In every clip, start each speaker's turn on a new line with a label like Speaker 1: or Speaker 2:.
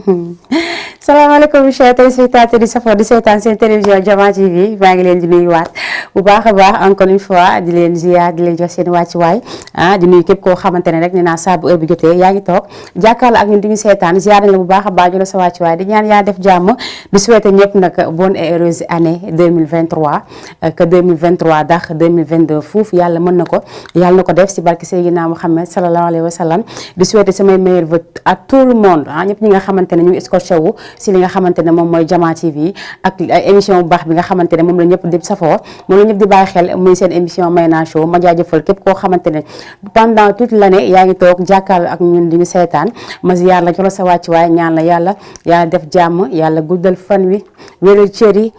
Speaker 1: salaamaaleykum chers téléspectateurs di safoo di seetaan seen télévision Diama TV maa ngi leen di nuyuwaat bu baax a baax encore une fois di leen ziar di leen jox seen wàccuwaay di nuyu képp koo xamante ne rek nee naa saa bu heure bi jotee yaa ngi toog jàkkaarloo ak ñun di ñu seetaan ziar nañ la bu baax a baax ñu la sa wàccuwaay di ñaan yaa def jàmm di souhaiter ñëpp nag bonne et heureuse année 2023 que 2023 dax 2022 fuuf yàlla mën na ko yàlla na ko def si barke Seydina Mouhamed sallallahu alayhi wa sallam di souhaiter samay meilleurs vœux à tout le monde ñëpp ñi nga xamante ne ñu ngi scotché wu si li nga xamante ne moom mooy Diama TV ak émission bu baax bi nga xamante ne moom la ñëpp di safoo moom la ñëpp di bàyyi xel muy seen émission Mayna Show ma jaajëfal képp koo xamante ne pendant toute l'année yaa ngi toog jàkkaarloo ak ñun di ñu seetaan ma ziyaar la jox la sa wàccuwaay ñaan la yàlla def jàmm yàlla guddal fan wi wéral cër yi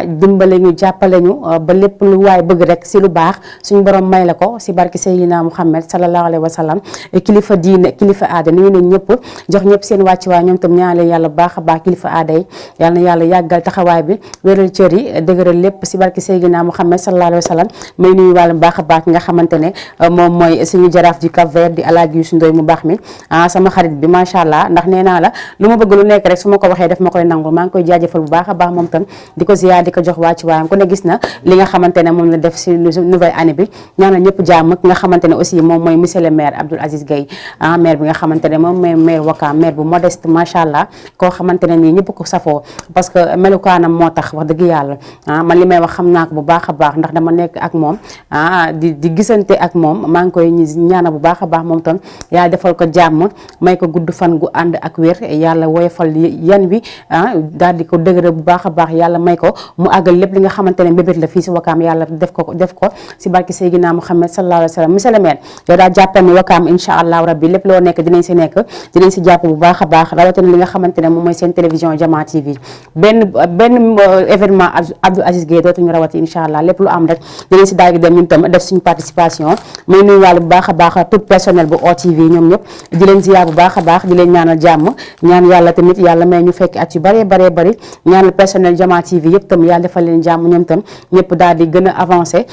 Speaker 1: dimbale ñu jàppale ñu ba lépp lu waay bëgg rek si lu baax suñu borom may la ko si barki Seydina Mouhamed sallallahu alayhi wa sallam kilifa diine kilifa aada nuyu nañ ñëpp jox ñëpp seen wàccuwaay ñoom tam ñaan leen yàlla baax a baax kilifa aada yi yal na yàlla yàggal taxawaay bi wéral cër yi dëgëral lépp si barki Seydina Mouhamed sallallahu alayhi wa sallam may nuyu wàlla baax a baax nga xamante ne moom mooy suñu jaraaf du Cap Vert di Alaaji Youssou Ndoye mu baax mi sama xarit bi macha allah ndax nee naa la lu ma bëgg lu nekk rek su ma ko waxee daf ma koy nangul maa ngi koy jaajëfal bu baax a baax moom tam di ko ziyaar di ko jox wàccuwaayam ku ne gis na li nga xamante ne moom la def si nouvelle année bi ñaanal ñëpp jàmm ki nga xamante ne aussi moom mooy monsieur le maire Abdoul Aziz Gueye maire bi nga xamante ne moom mooy maire Wakam maire bu modeste macha allah koo xamante ne nii ñëpp ko safoo parce que melukaanam moo tax wax dëgg yàlla man li may wax xam naa ko bu baax a baax ndax dama nekk ak moom di gisante ak moom maa ngi koy ñaanal bu baax a baax moom tam yàlla defal ko jàmm may ko gudd fan gu ànd ak wér yàlla woyofal yan wi daal di ko dëgëral bu baax a baax yàlla may ko mu àggal lépp li nga xamante ne mbébét la fii si Wakaam yàlla def ko si barki Seydina Mouhamed sallallahu alayhi wa sallam monsieur le maire yow daal jàppal ni Wakaam incha allah rabbi lépp loo nekk dinañ si jàpp bu baax a baax rawatina li nga xamante ne moom mooy seen télévision Diama TV benn événement Abdoul Aziz Gueye dootuñu rawati incha allah lépp lu am rek dinañ si daal di dem ñun tam def suñu participation muy nuyu wàlla bu baax a baax tout personnel bu OTV ñoom ñëpp di leen ziyaar bu baax a baax di leen ñaanal jàmm ñaan yàlla tamit yàlla may ñu fekk at yu bëree bëri ñaanal personnel Diama TV yëpp tam yàlla defal leen jàmm ñoom tam ñëpp daal di gën a avancé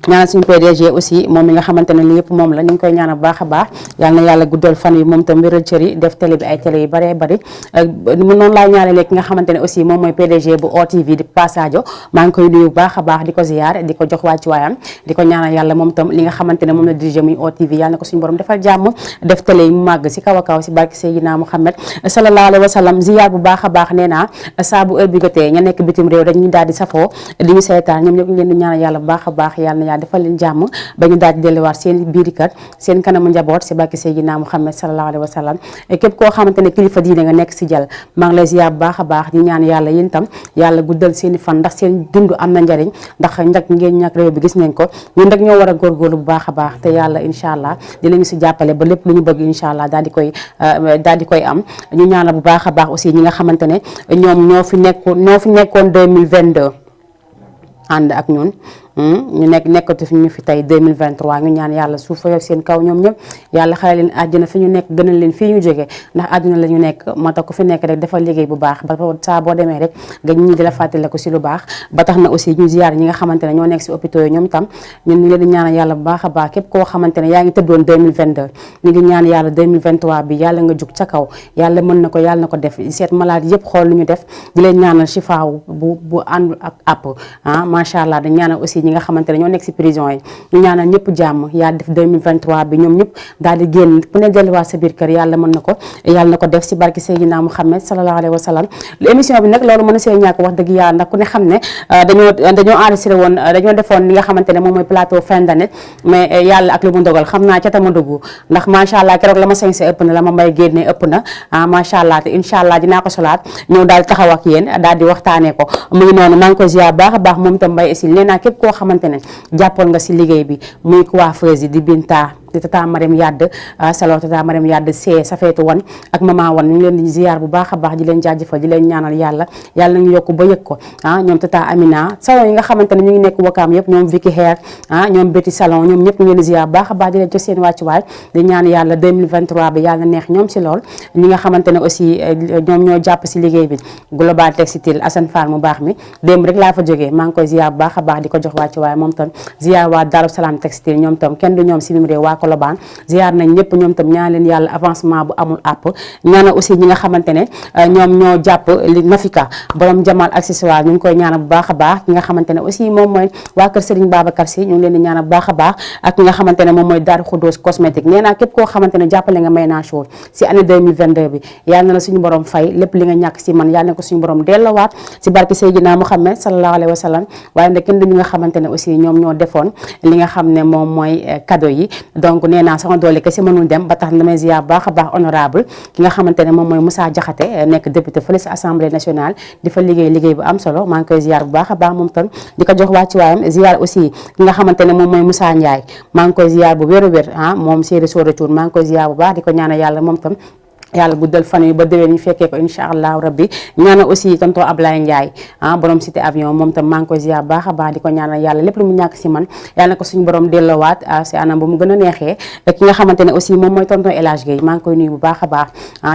Speaker 1: ñaanal suñu PDG aussi moom mi nga xamante ne li yëpp moom la ñu ngi koy ñaanal bu baax a baax yal na yàlla guddal fan yi moom tam wéral cër yi def télé bi ay télé yu bëree bëri noonu laay ñaanalee ki nga xamante ne aussi moom mooy PDG bu OTV di Passadio maa ngi koy nuyu bu baax a baax di ko ziyaar di ko jox wàccuwaayam di ko ñaanal yàlla moom tam li nga xamante ne moom la dirigé muy OTV yàlla na ko suñu borom defal jàmm def télé yi mu màgg si kaw a kaw si barke Seydina Mouhamed sallallahu alayhi wa sallam ziyaar bu baax a baax nee naa saa bu heure bi jotee ña nekk bitim réew rek ñu daal di safoo di ñu seetaan ñoom ñëpp ñu leen di ñaanal yàlla bu baax a baax yàlla defal leen jàmm ba ñu daal di delluwaat seen biiri kër seen kanamu njaboot si barke Seydina Mouhamed sallallahu alayhi wa sallam képp koo xamante ne kilifa diine nga nekk si jal maa ngi lay ziyaar bu baax a baax di ñaan yàlla yéen tam yàlla guddal seen i fan ndax seen dund am na njariñ ndax njak ngeen ñàkk réew bi gis nañ ko ñun rek ñoo war a góorgóorlu bu baax a baax te yàlla incha allah dinañu si jàppale ba lépp lu ñu bëgg incha allah daal di koy am ñu ñaanal bu baax a baax aussi ñi nga xamante ne ñoom ñoo fi nekkoon 2022 ànd ak ñun ñu nekkatu fi ñu fi tey 2023 ñu ñaan yàlla suuf fa seen kaw ñoom ñëpp yàlla xale leen àjjana fi ñu nekk gënal leen fii ñu jógee ndax àdduna la ñu nekk moo tax ku fi nekk rek dafa liggéey bu baax ba saa boo demee rek nga ñi di la fàttale ko si lu baax ba tax na aussi ñu ziyaar ñi nga xamante ne ñoo nekk si hôpitaux yi ñoom tam ñun ñu leen di ñaanal yàlla bu baax a baax képp koo xamante ne yaa ngi tëddoon 2022 ñu ngi ñaan yàlla 2023 bi yàlla nga jug ca kaw yàlla mën na ko yàlla na ko def seet malade yëpp xool lu ñu def di leen ñaanal shifaaw bu ànd ak àpp macha allah dañ ñaanal aussi ñi nga xamante ne ñoo nekk si prison yi ñu ñaanal ñëpp jàmm yàlla def 2023 bi ñoom ñëpp daal di génn ku ne delluwaat sa biir kër yàlla mën na ko yàlla na ko def si barki Seydina Mouhamed sallallahu alayhi wa sallam émission bi nag loolu mën na see ñàkk wax dëgg yàlla ndax ku ne xam ne dañoo enregistré woon dañoo defoon li nga xamante ne moom mooy plateau fin d'année mais yàlla ak lu mu dogal xam naa ca tama dugg ndax macha allah keroog la ma sañse ëpp na la ma mbay génne ëpp na macha allah te incha allah dinaa ko solaat ñëw daal taxaw ak yéen daal di waxtaanee ko mu ngi noonu maa ngi ko ziar baax a baax moom itam mbay isil nee naa képp koo xamante ne jàppoon nga si liggéey bi muy coiffeuse yi di Binta di tata Mariam Yadd salon tata Mariam Yadd Safeetu wan ak mama wan ñu ngi leen di ziar bu baax a baax di leen jaajëfal di leen ñaanal yàlla nañu yokk ba yëg ko ñoom tata Amina salon yi nga xamante ne ñu ngi nekk Wakaam yëpp ñoom Vicky Hair ñoom Betty salon ñoom ñëpp ñu ngi leen di ziar bu baax a baax di leen jox seen wàccuwaay di ñaan yàlla 2023 bi yàlla neex ñoom si lool ñi nga xamante ne aussi ñoom ñoo jàpp si liggéey bi Global Textile Assane Fall mu baax mi démb rek laa fa jógee maa ngi koy ziar bu baax a baax di ko jox wàccuwaay moom tam ziar waa Darou Salam Textile ñoom tam kenn du ñoom si mim réew waa Colobane ziar nañ ñëpp ñoom tam ñaan leen yàlla avancement bu amul àpp ñaana aussi ñi nga xamante ne ñoom ñoo jàpp li Nafika borom Jamal accessoire ñu ngi koy ñaana bu baax a baax ki nga xamante ne aussi moom mooy waa kër Serigne Babacar Sy ñu ngi leen di ñaana bu baax a baax ak ki nga xamante ne moom mooy Darou Khoudoss cosmétique nee naa képp koo xamante ne jàppale nga Mayna Show si année 2022 bi yàlla na la suñu borom fay lépp li nga ñàkk si man yàlla na ko suñu borom dellowaat si barke Seydina Muhammad sallallahu alayhi wa sallam waaye nag kenn du ñi nga xamante ne aussi ñoom ñoo defoon li nga xam ne moom mooy cadeau yi donc nee naa sama doole kese mënul dem ba tax na damay ziar baax a baax honorable ki nga xamante ne moom mooy Moussa Diakhaté nekk député fële si assemblée nationale di fa liggéey bu am solo maa ngi koy ziar bu baax a baax moom tam di ko jox wàccu waayam ziar aussi ki nga xamante ne moom mooy Moussa Ndiaye maa ngi koy ziar bu wér a wér moom Seydou Soda Thioune maa ngi koy ziar bu baax di ko ñaanal yàlla moom tam yàlla guddal fan yi ba déwén ñu fekkee ko incha allahu rabbi ñaanal aussi tonton Ablaye Ndiaye borom cité avion moom tam maa ngi koy ziar baax a baax di ko ñaanal yàlla lépp lu mu ñàkk si man yàlla na ko suñu borom delloowaat si anam ba mu gën a neexee ki nga xamante ne aussi moom mooy tonton El Hadj Gueye maa ngi koy nuyu bu baax a baax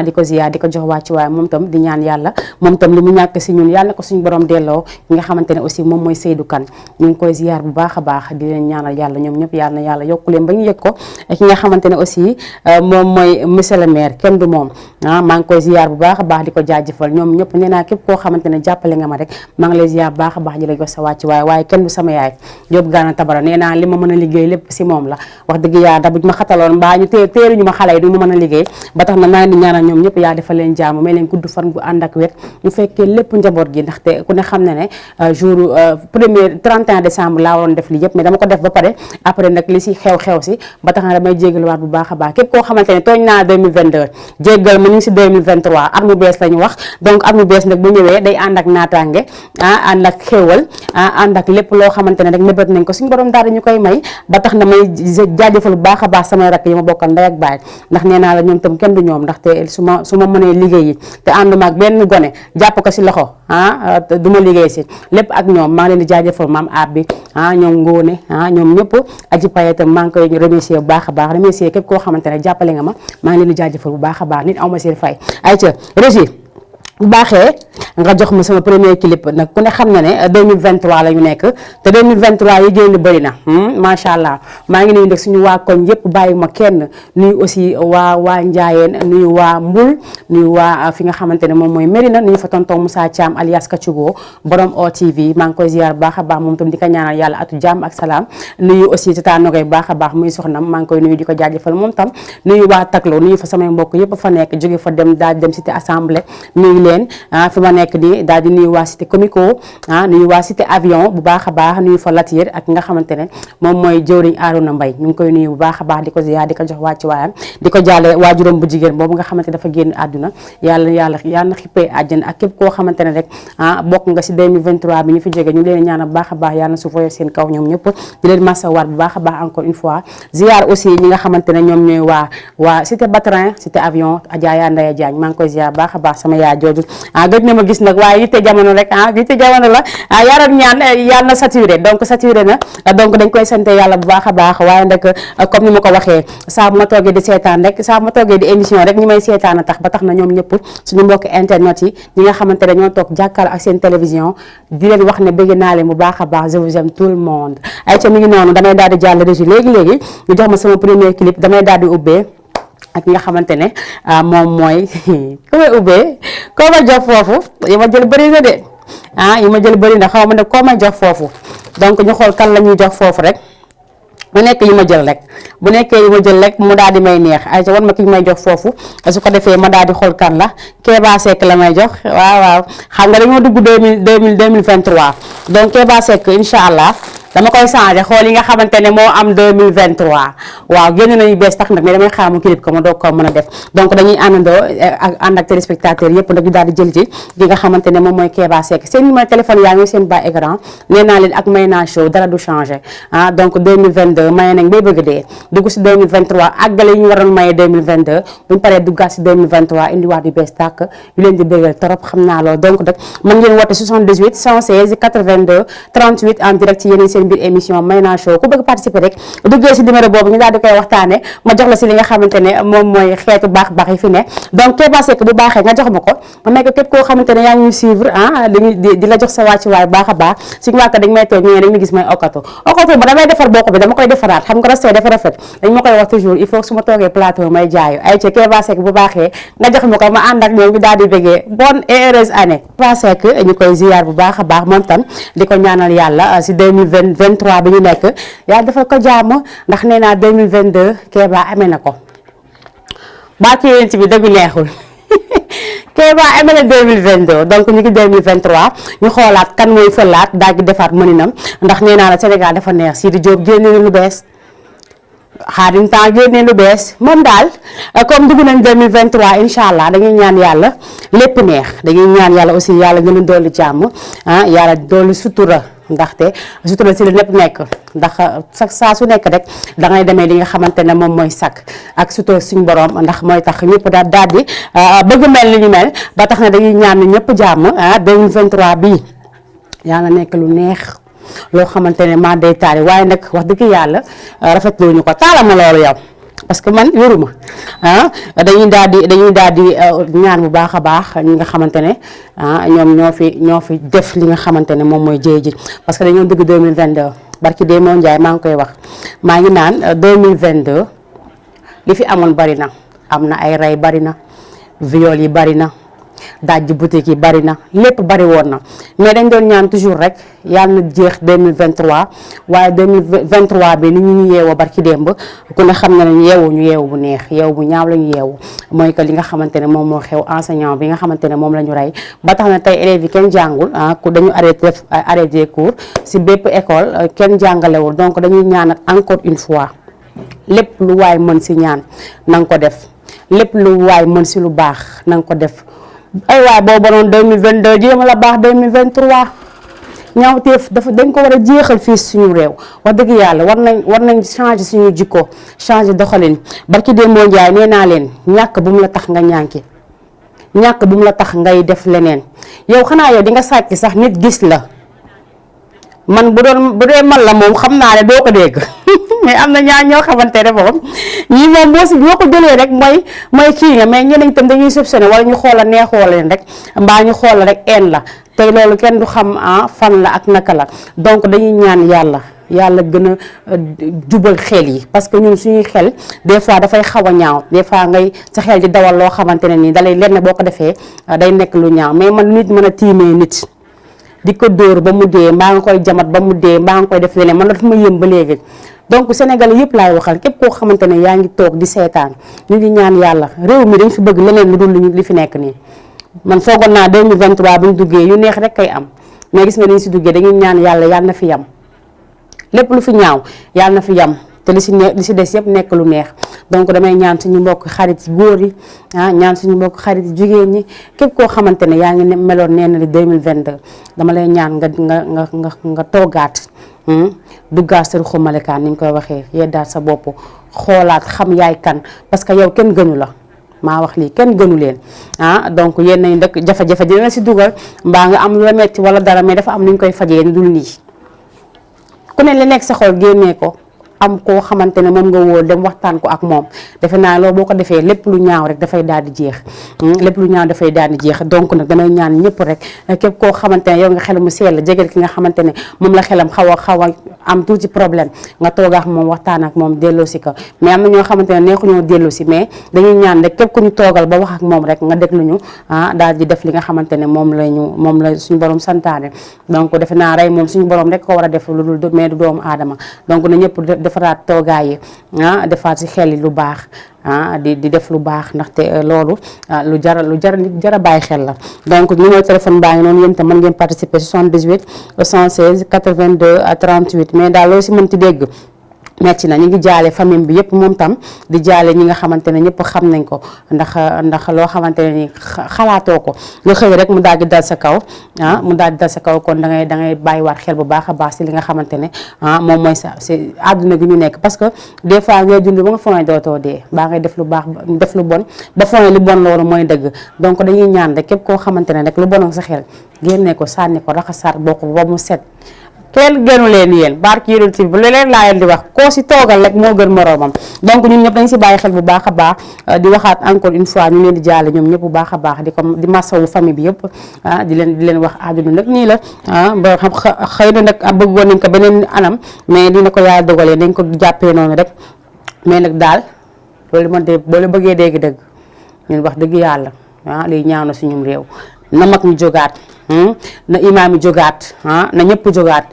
Speaker 1: di ko ziar di ko jox wàccu waaye moom tam di ñaan yàlla moom tam li mu ñàkk si ñun yàlla na ko suñu borom delloo ki nga xamante ne aussi moom mooy Seydou Kane ñu ngi koy ziar bu baax a baax di leen ñaanal yàlla ñoom ñëpp yàlla na yàlla yokku leen ba ñu yëg ko ki nga xamante ne aussi moom mooy monsieur le maire kenn du moom maa ngi koy ziar bu baax a baax di ko jaajëfal ñoom ñëpp nee naa képp koo xamante ne jàppale nga ma rek maa ngi lay ziar bu baax a baax di la jox sa wàcc waaye kenn du sama yaay Jóob Gaana Tabara nee naa li ma mën a liggéey lépp si moom la wax dëgg yàlla da buñ ma xataloon mbaa ñu téeruñu ma xale yi du ma mën a liggéey ba tax na maa ngi ñaanal ñoom ñëpp yaa defal leen jàmm may leen gudd fan gu ànd ak wér ñu fekkee lépp njaboot gi ndaxte ku ne xam ne ne jour premier 31 décembre laa waroon def li yëpp mais dama ko def ba pare après nag li si xew si ba tax na damay jégaluwaat bu baax a baax képp koo xamante ne tooñ naa 2022 jégal ma ñu ngi si 2023 at mu bees lañu wax donc at mu bees nag bu ñëwee day ànd ak naataange ànd ak xéewal ànd ak lépp loo xamante ne rek mébét nañ ko suñu borom daal ñu koy may ba tax na may jaajëfal bu baax a baax samay rakk yi ma bokkal ndey ak baay ndax nee naa la ñoom tam kenn du ñoom ndaxte su ma mënee liggéey yi te ànduma ak benn gone jàpp ko si loxo du ma liggéey si lépp ak ñoom maa ngi leen di jaajëfal maam aab bi ñoom ngóone ñoom ñëpp aji paye tam maa ngi koy remercier bu baax a baax remercier képp koo xamante ne jàppale nga ma maa ngi leen di jaajëfal bu baax a baax nit awma seen fay ayca Régie bu baaxee nga jox ma sama premier clip nag ku ne xam na ne 2023 la ñu nekk te 2023 yi génn bëri na macha allah maa ngi nuyu nag suñu waa koñ yëpp bàyyi ma kenn nuyu aussi waa Njaayeen nuyu waa Mbul nuyu waa fi nga xamante ne moom mooy Mérina nuyu fa tonton Moussa Thiam alias Kachugo borom OTV maa ngi koy ziar bu baax a baax moom tam di ko ñaanal yàlla atu jàmm ak salaam nuyu aussi tata Nogay bu baax a baax muy soxnam maa ngi koy nuyu di ko jaajëfal moom tam nuyu waa Taklo nuyu fa samay mbokk yëpp fa nekk jóge fa dem daal dem cité assemblée nuyu fi ma nekk di daal di nuyu waa cité comico nuyu waa cité avion bu baax a baax nuyu fa Latier ak nga xamante ne moom mooy jëwriñ Arouna Mbaye ñu ngi koy nuyu bu baax a baax di ko ziar di ko jox wàcc waayam di ko jaale waajuram bu jigéen boobu nga xamante dafa génn àdduna yàlla na xippee àjjana ak képp koo xamante ne rek bokk nga si 2023 bi ñu fi jóge ñu leen ñaan bu baax a baax yàlla na suuf woyof seen kaw ñoom ñëpp di leen masawaat bu baax a baax encore une fois ziar aussi ñi nga xamante ne ñoom ñooy waa cité Batrin cité avion Adja yaa Ndaya Diagne maa ngi koy ziar baax a baax sama yaay jooju gëj na ma gis nag waaye yitte jamono rek yitte jamono la yaram ñaan yàlla na saturé donc saturé na donc dañ koy sant yàlla bu baax a baax waaye nag comme ni ma ko waxee saa bu ma toogee di seetaan rek saa bu ma toogee di émission rek ñi may seetaan a tax ba tax na ñoom ñëpp suñu mbokk internet yi ñi nga xamante ne ñoo toog jàkkaarloo ak seen télévision di leen wax ne bëgg naa leen bu baax a baax je vous aime tout le monde ay ca mi ngi noonu damay daal di jàll Régie léegi ñu jox ma sama premier clip damay daal di ubbee ak nga xamante ne moom mooy ku may ubbee koo ma jox foofu yi ma jël bëri na de yi ma jël bëri na xaw ma ne koo ma jox foofu donc ñu xool kan la ñuy jox foofu rek bu nekk yi ma jël rek bu nekkee yi ma jël rek mu daal di may neex ay ca wan ma ki may jox foofu su ko defee ma daal di xool kan la Kéba Seck la may jox waaw xam nga dañoo dugg 2023 donc Kéba Seck incha allah dama koy changé xool yi nga xamante ne moo am 2023 waaw génn nañu bees tax nag mais damay xaar mu clip ko ma doog ko mën a def donc dañuy àndandoo ànd ak téléspectateurs yëpp nag ñu daal di jël ci ki nga xamante ne moom mooy Kéba Seck seen numéro téléphone yaa ngi seen bas écran nee naa leen ak Mayna Show dara du changé donc 2022 maye nañ bay bëgg dee dugg si 2023 àggale yi ñu waroon maye 2022 buñu paree duggaat si 2023 indiwaat yu bees tàkk yu leen di bëggal trop xam naa loolu donc nag mën ngeen woote 78 116 82 38 en direct ci yeneen seen biir émission Mayna Show ku bëgg participer rek duggee si numéro boobu ñu daal di koy waxtaane ma jox la si li nga xamante ne moom mooy xeetu baax yi fi ne donc Keba Seck bu baaxee nga jox ma ko ma nekk képp koo xamante ne yaa ngi ñu suivre di la jox sa wàccuwaay baax a baax suñu wàkk dañ may toog ñëwee dañ ma gis may okato ba damay defar bokk bi dama koy defaraat xam nga rastee dafa rafet dañ ma koy wax toujours il faut que su ma toogee plateau may jaayu ay ca Keba Seck bu baaxee nga jox ma ko ma ànd ak moom ñu daal di bëggee bonne et heureuse année Keba Seck ñu koy ziar bu baax a baax moom tam di ko ñaanal yàlla si 2023 bi ñu nekk yàlla dafa ko jàmm ndax nee naa 2022 Keba amee na ko baaki yéen ci bi dëgg neexul Keba amee na 2022 donc ñu ngi 2023 ñu xoolaat kan mooy fëlaat daal di defaat mëninam ndax nee naa la Sénégal dafa neex Sidi Diop génne lu bees Khadim Temps génne lu bees moom daal comme dugg nañ 2023 incha allah dañuy ñaan yàlla lépp neex dañuy ñaan yàlla aussi yàlla gën a dolli jàmm yàlla dolli sutura ndaxte sutura si la lépp nekk ndax saa su nekk rek da ngay demee li nga xamante ne moom mooy sakk ak sutura suñu borom ndax mooy tax ñëpp daal di bëgg mel li ñu mel ba tax na dañuy ñaan ñëpp jàmm 2023 bii yàlla nekk lu neex. loo xamante ne maa day taari waaye nag wax dëgg yàlla rafetlu ñu ko taala ma loolu yow parce que man yoruma dañuy daal di ñaan bu baax a baax ñi nga xamante ne ñoom ñoo fi def li nga xamante ne moom mooy jëye ji parce que dañoo dëgg 2022 barki dee moo njaay maa ngi koy wax maa ngi naan 2022 li fi amoon bari na am na ay rey bari na viol yi bari na dajji boutique yi bari na lépp bari woon na mais dañ doon ñaan toujours rek yàlla na jeex 2023 waaye 2023 bi ni ñu yeewoo barki démb ku ne xam na ne ñu yeewu bu neex yeewu bu ñaaw la ñu yeewu mooy que li nga xamante ne moom moo xew enseignant bi nga xamante ne moom la ñu rey ba tax na tey élèves yi kenn jàngul ku dañu arrêté cours si bépp école kenn jàngalewul donc dañuy ñaan encore une fois lépp lu waay mën si ñaan na nga ko def lépp lu waay mën si lu baax na nga ko def ay waay boo bonoon 2022 jéema la baax 2023 ñaawteef dañ ko war a jeexal fii suñu réew wax dëgg yàlla war nañ changer suñu jikko changer doxalin barki dee moo njaay nee naa leen ñàkk bu mu la tax nga ñànki ñàkk bu mu la tax ngay def leneen yow xanaa yow di nga sàcc sax nit gis la man bu dee man la moom xam naa ne doo ko dégg mais am na ñaar ñoo xamante ne moom ñii moom boo ko jëlee rek mooy kii nga mais ñeneen itam dañuy soupçonné wala ñu xoola neexoo leen rek mbaa ñu xoola rek een la tey loolu kenn du xam fan la ak naka la donc dañuy ñaan yàlla gën a jubal xel yi parce que ñun suñuy xel des fois dafay xaw a ñaaw des fois ngay sa xel di dawal loo xamante ne nii dalay lenn boo ko defee day nekk lu ñaaw mais man nit mën a tiimee nit di ko dóor ba mu dee mbaa nga koy jamat ba mu dee mbaa nga koy def leneen man dafa ma yëm ba léegi donc Sénégal yëpp laay waxal képp koo xamante ne yaa ngi toog di seetaan ñu ngi ñaan yàlla réew mi dañ fi bëgg leneen lu dul li fi nekk nii man foogoon naa 2023 bu ñu duggee yu neex rek kay am mais gis nga ni ñu si duggee dañuy ñaan yàlla na fi yam lépp lu fi ñaaw yàlla na fi yam te li si des yëpp nekk lu neex donc damay ñaan suñu mbokk xarit yi góor yi ñaan suñu mbokk xarit yi jigéen ñi képp koo xamante ne yaa ngi meloon nee na li 2022 dama lay ñaan nga toogaat duggaat sa ruxu malekaan ni ñu koy waxee yeddaat sa bopp xoolaat xam yaay kan parce que yow kenn gënu la maa wax lii kenn gënu leen donc yéen nañ dëkk jafe-jafe dina la si dugal mbaa nga am lu la metti wala dara mais dafa am ni ñu koy fajee ni dul nii ku ne li nekk sa xol génnee ko am koo xamante ne moom nga wóor dem waxtaan ko ak moom defe naa loolu boo ko defee lépp lu ñaaw rek dafay daal di jeex lépp lu ñaaw dafay daal di jeex donc nag damay ñaan ñëpp rek képp koo xamante ne yow nga xel mu sell jegeel ki nga xamante ne moom la xelam xaw a am tuuti problème nga toog ak moom waxtaan ak moom delloosi ko mais am na ñoo xamante ne neexuñoo delloosi mais dañuy ñaan rek képp ku ñu toogal ba wax ak moom rek nga déglu ñu daal di def li nga xamante ne moom la suñu borom santaane donc defe naa rey moom suñu borom rek ko war a def lu dul mais du doomu aadama donc na ñëpp defaraat toogaay yi defaat si xel yi lu baax di def lu baax ndaxte loolu lu jara bàyyi xel la donc numéro téléphone baa ngi noonu yéen tam mën ngeen participer 78 116 82 38 mais daal loo si mënti dégg metti na ñu ngi jaale famille bi yëpp moom tam di jaale ñi nga xamante ne ñëpp xam nañ ko ndax loo xamante ne ni xalaatoo ko nga xëy rek mu daal di dal sa kaw mu daal di dal sa kaw kon da ngay bàyyiwaat xel bu baax a baax si li nga xamante ne moom mooy sa si àdduna gi ñu nekk parce que des fois ngay dund ba nga foog ne dootoo dee baa ngay def lu baax def lu bon ba foog ne lu bon loolu mooy dëgg donc dañuy ñaan rek képp koo xamante ne rek lu bonoon sa xel génne ko sànni ko raxasaat bokk ba mu set kenn gënu leen yéen barki yonent bi lu leen laa leen di wax koo si toogal rek moo gën moroomam donc ñun ñëpp dañ si bàyyi xel bu baax a baax di waxaat encore une fois ñu leen di jaale ñoom ñëpp bu baax a baax di masawu famille bi yëpp di leen wax àdduna nag nii la ba xam xëy na nag bëggoon nañ ko beneen anam mais dina ko yàlla dogalee nañ ko jàppee noonu rek mais nag daal loolu man de boo la bëggee dégg dëgg ñun wax dëgg yàlla liy ñaaw na suñum réew na mag ñu jógaat na imaam yi jógaat na ñëpp jógaat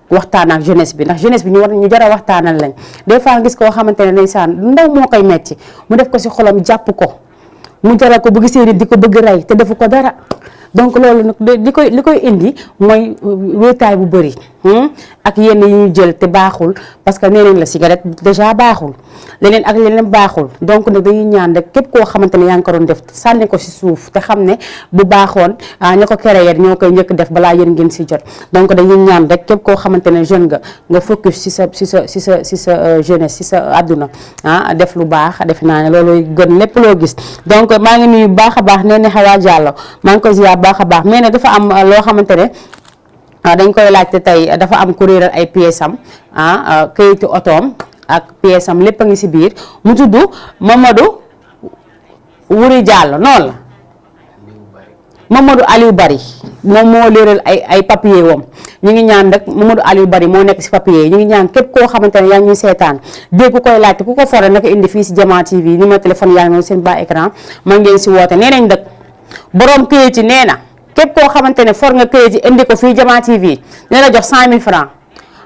Speaker 1: waxtaan ak jeunesse bi ndax jeunesse bi ñu jar a waxtaanal lañ des fois gis koo xamante ne ndeysaan ndaw moo koy metti mu def ko si xolam jàpp ko mu jaral ko bu gisee nit di ko bëgg rey te defu ko dara donc loolu nag li koy indi mooy wéetaay bu bëri ak yenn yi ñu jël te baaxul parce que nee nañ la cigarette déjà baaxul leneen ak leneen baaxul donc nag dañuy ñaan rek képp koo xamante ne yaa ngi ko doon def sànni ko si suuf te xam ne bu baaxoon ña ko créé ñoo koy njëkk def balaa yéen ngeen si jot donc dañuy ñaan rek képp koo xamante ne jeune nga focus si sa jeunesse si sa àdduna def lu baax defe naa ne loolu gën lépp loo gis donc maa ngi nuyu baax a baax nee na Xawa Diallo maa ngi ko ziar baax a baax mais nag dafa am loo xamante ne dañ koy laajte tey dafa am ku réeral ay pièces am këyitu otoom ak pièces am lépp a ngi si biir mu tudd Mamadou Wuri Diallo noonu la Mamadou Aliou Bari moom moo léeral ay papier wam ñu ngi ñaan rek Mamadou Aliou Bari moo nekk si papier yi ñu ngi ñaan képp koo xamante ne yaa ngi ñuy seetaan dégg ku koy laajte ku ko fore naka indi fii si Jama TV numéro téléphone yaa ngi noonu seen bas écran man ngeen si woote nee nañ dëkk borom këyit yi nee na képp koo xamante ne for nga këyit yi indi ko fii Jama TV dina la jox 100 000 francs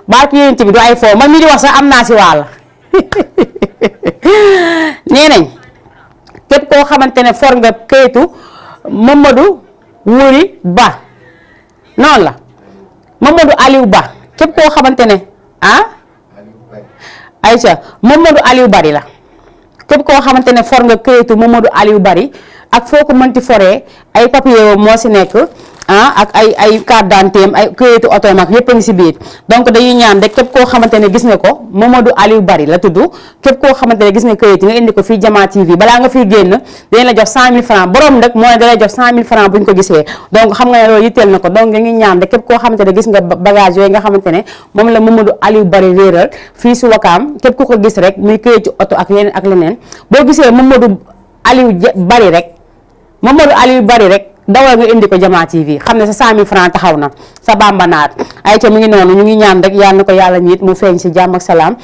Speaker 1: barki yéen bi du ay foo man mii di wax sax am naa si wàll nee nañ képp koo xamante ne for nga këyitu Mamadou Wuri Ba noonu la Mamadou Aliou Ba képp koo xamante ne Aïcha Mamadou Aliou Bari la képp koo xamante ne for nga këyitu Mamadou Aliou Bari ak foo ko mënti foree ay papier moo si nekk ak ay carte d'identité ay këyitu oto mag yépp a ngi si biir donc dañuy ñaan rek képp koo xamante ne gis nga ko Mamadou Aliou Bari la tudd képp koo xamante ne gis nga këyit yi nga indi ko fii Jama TV balaa nga fiy génn dañ la jox 100 000 francs borom nag mooy da lay jox 100 000 francs bu ñu ko gisee donc xam nga ne loolu yitteel na ko donc dañuy ñaan rek képp koo xamante ne gis nga bagage yooyu nga xamante ne moom la Mamadou Aliou Bari réeral fii si Wakaam képp ku ko gis rek muy këyitu oto ak yeneen ak leneen boo gisee Mamadou Aliou Bari rek Mamadou Aliou Bari rek dawal nga indi ko Jama TV xam ne sa 100 000 francs taxaw na sa bambanaat ay ca mi ngi noonu ñu ngi ñaan rek yàlla na ko yàlla ñiit mu feeñ si jàmm ak salaam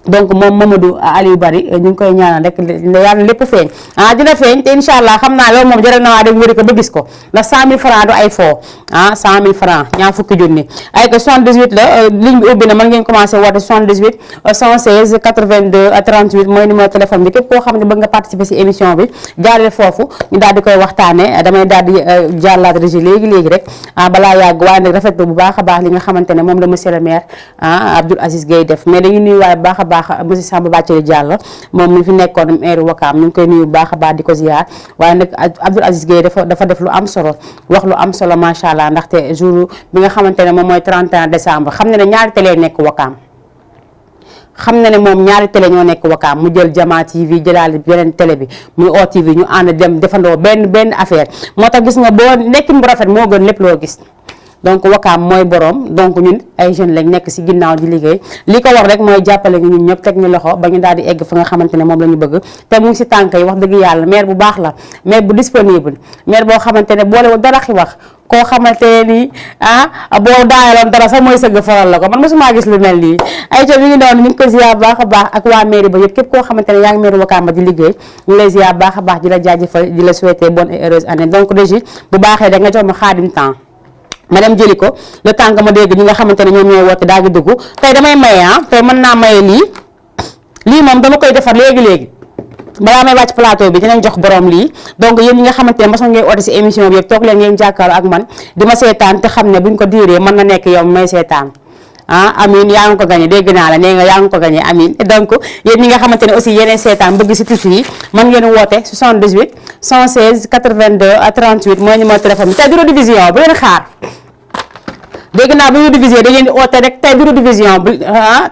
Speaker 1: donc moom Mamadou Aliou Bari ñu ngi koy ñaanal rek yàlla lépp feeñ dina feeñ te incha allah xam naa loolu moom jaral na waa dem wëri ko ba gis ko ndax 100 000 francs du ay foo 100 000 francs ñaar fukki junni ay ko 78 la ligne bi ubbi na mën ngeen commencé woote 78 116 82 38 mooy numéro téléphone bi képp koo xam ne bëgg nga participer si émission bi jaarale foofu ñu daal di koy waxtaane damay daal di jaarlaat régi léegi rek balaa yàgg waaye nag rafetlu bu baax a baax li nga xamante ne moom la monsieur le maire Abdoul Aziz Gueye def mais dañuy nuyu waaye baax a baax monsieur Samba Bathily Diallo moom mi fi nekkoon maire Wakaam ñu ngi koy nuyu bu baax a baax di ko ziar waaye nag Abdoul Aziz Gueye dafa def lu am solo wax lu am solo macha allah ndaxte jour bi nga xamante ne moom mooy 31 décembre xam na ne ñaari télé nekk Wakaam xam na ne moom ñaari télé ñoo nekk Wakaam mu jël Jama TV jëlaale beneen télé bi muy OTV ñu ànd dem defandoo benn affaire moo tax gis nga boo nekkin bu rafet moo gën lépp loo gis donc Wakaam mooy borom donc ñun ay jeunes lañ nekk si ginnaaw di liggéey li ko war rek mooy jàppale ñu ñun ñëpp teg ñu loxo ba ñu daal di egg fa nga xamante ne moom la ñu bëgg te mu ngi si tànk yi wax dëgg yàlla maire bu baax la maire bu disponible maire boo xamante ne boolewul dara xi wax koo xamante ne nii boo daayaloon dara sax mooy sëgg faral la ko man mosuma gis lu mel nii ay ca mi ngi noonu ñu ngi ko ziar baax a baax ak waa mairie ba yëpp képp koo xamante ne yaa ngi mairie Wakaam ba di liggéey ñu lay ziar baax a baax di la jaajëfal di la souhaiter bonne et heureuse année donc Régis bu baaxee da nga jox ma Xaadim temps ma dem jëli ko le temps que ma dégg ñi nga xamante ne ñoom ñooy woote daal di dugg tey damay maye tey mën naa maye lii moom dama koy defar léegi balaa may wàcc plateau bi dinañ jox borom lii donc yéen ñi nga xamante ne mosoon ngeen oote si émission bi yëpp toog leen ngeen jàkkaarloo ak man di ma seetaan te xam ne buñ ko diiree mën na nekk yow may seetaan Amine yaa ngi ko gagné dégg naa la nee nga yaa ngi ko gagné Amine donc yéen ñi nga xamante ne aussi yeneen seetaan bëgg si tuuti yi mën ngeen woote 78 116 82 38 mooy numéro téléphone bi tey du rediffusion bu leen xaar dégg naa bu ñu diviser da ngeen di oote rek tey du rediffusion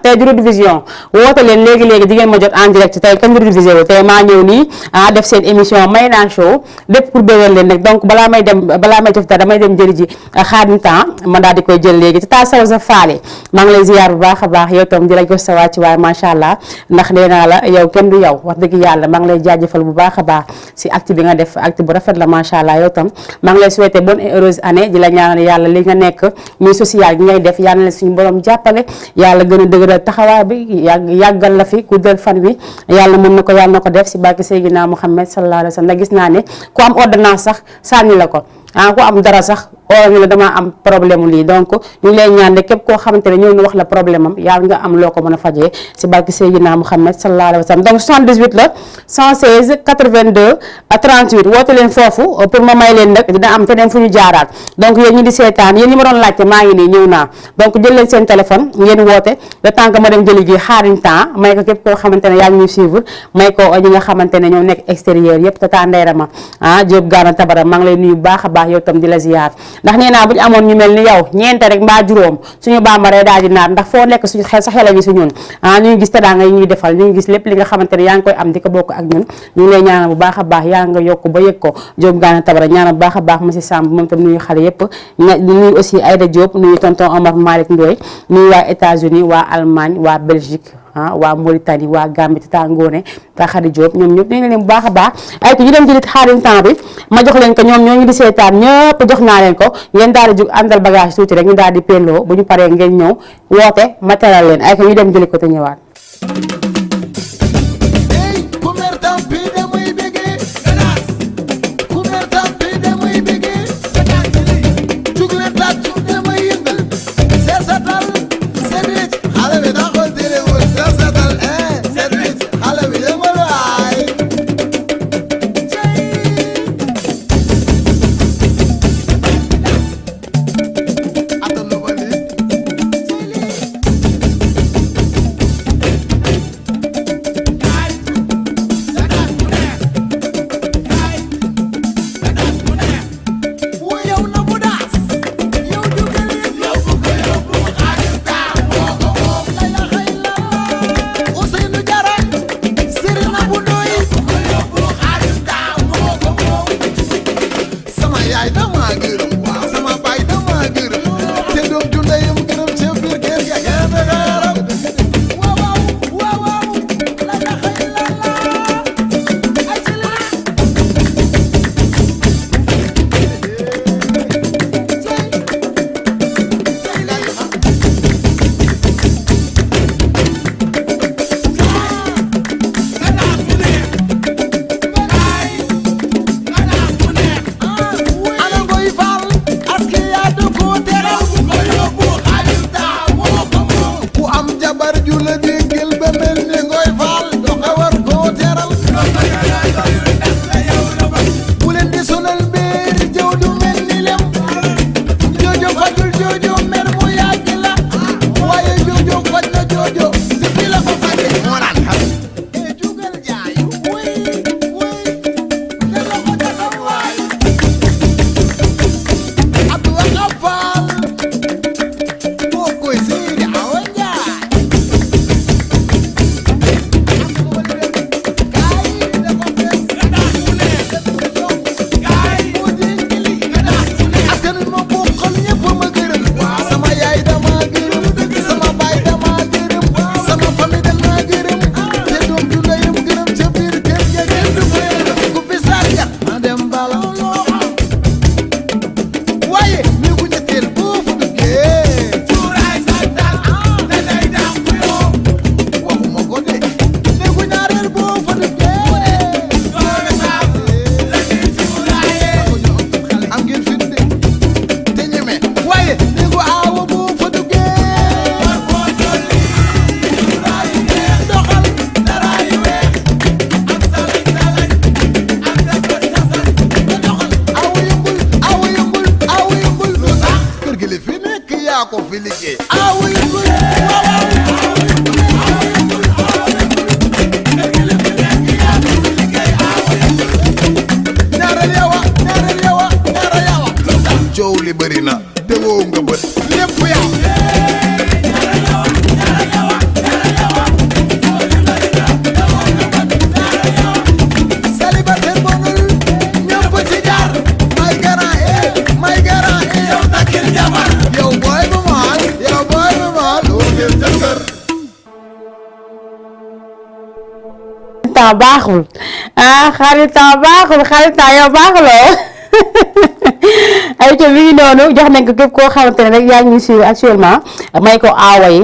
Speaker 1: tey du rediffusion woote leen léegi-léegi di ngeen ma jot en direct tey kenn du rediffusé wu tey maa ñëw nii def seen émission Mayna Show lépp pour bégal leen nag donc balaa may def dara damay dem jëli ji Khadim temps ma daal di koy jël léegi te taa saw sa faale maa ngi lay ziar bu baax a baax yow tam di la jox sa wàcc waaye macha allah ndax nee naa la yow kenn du yow wax dëgg yàlla maa ngi lay jaajëfal bu baax a baax si acte bi nga def acte bu rafet la macha allah yow tam maa ngi lay souhaiter bonne et heureuse année di la ñaanal yàlla li nga nekk muy social gi ngay def yàlla na suñu borom jàppale yàlla gën a dëgëral taxawaay bi yàggal la fi ku del fan wi yàlla mën na ko yàlla na ko def si barke Seydina Muhammad sallallahu alayhi wa sallam gis naa ne ku am ordonnance sax sànni la ko ku am dara sax oo ñu la dama am problème lii donc ñu ngi lay ñaan de képp koo xamante ne ñëw ñu wax la problème am yàlla nga am loo ko mën a fajee si barke Seydina Muhammad sallallahu alayhi wa sallam donc 78 la 116 82 38 woote leen foofu pour ma may leen nag dina am feneen fu ñu jaaraat donc yéen ñi di seetaan yéen ñi ma doon laajte maa ngi nii ñëw naa donc jël leen seen téléphone ngeen woote le temps que ma dem jëli ji Khadim temps may ko képp koo xamante ne yaa ngi ñuy suivre may ko ñi nga xamante ne ñoo nekk extérieur yëpp tata Ndeyra ma Diop Gana Tabara maa ngi lay nuyu baax a baax yow tam di la ziar ndax nee naa bu ñu amoon ñu mel ni yow ñeente rek mbaa juróom suñu bambara daal di naat ndax foo nekk suñu xel sa xel ñu si ñun ñu ngi gis te daa nga yi ñuy defal ñu ngi gis lépp li nga xamante ne yaa ngi koy am di ko bokk ak ñun ñu ngi lay ñaanal bu baax a baax yaa nga yokk ba yëg ko Diop Gana Tabara ñaanal bu baax a baax monsieur Samb moom tam nuyu xale yëpp nuyu aussi Aïda Diop nuyu tonton Omar Malick Ndoye nuyu waa États-Unis waa Allemagne waa Belgique waa Mauritanie waa Gambie te taa Ngone taa Khady Diop ñoom ñëpp ñu ngi leen bu baax a baax ay ko ñu dem jëlit Khadim temps bi ma jox leen ko ñoom ñoo ngi di seetaan ñëpp jox naa leen ko ngeen daal di jug àndal bagage tuuti rek ñu daal di pelloo bu ñu paree ngeen ñëw woote ma teral leen ay ko ñu dem jëli ko te ñëwaat
Speaker 2: coow li bëri na te woo nga bët lépp
Speaker 1: temps baaxul xarit temps baaxul xarit temps yow baaxuloo ay ca mi ngi noonu jox nañ ko képp koo xamante ne rek yaa ngi suivre actuellement may ko aawa yi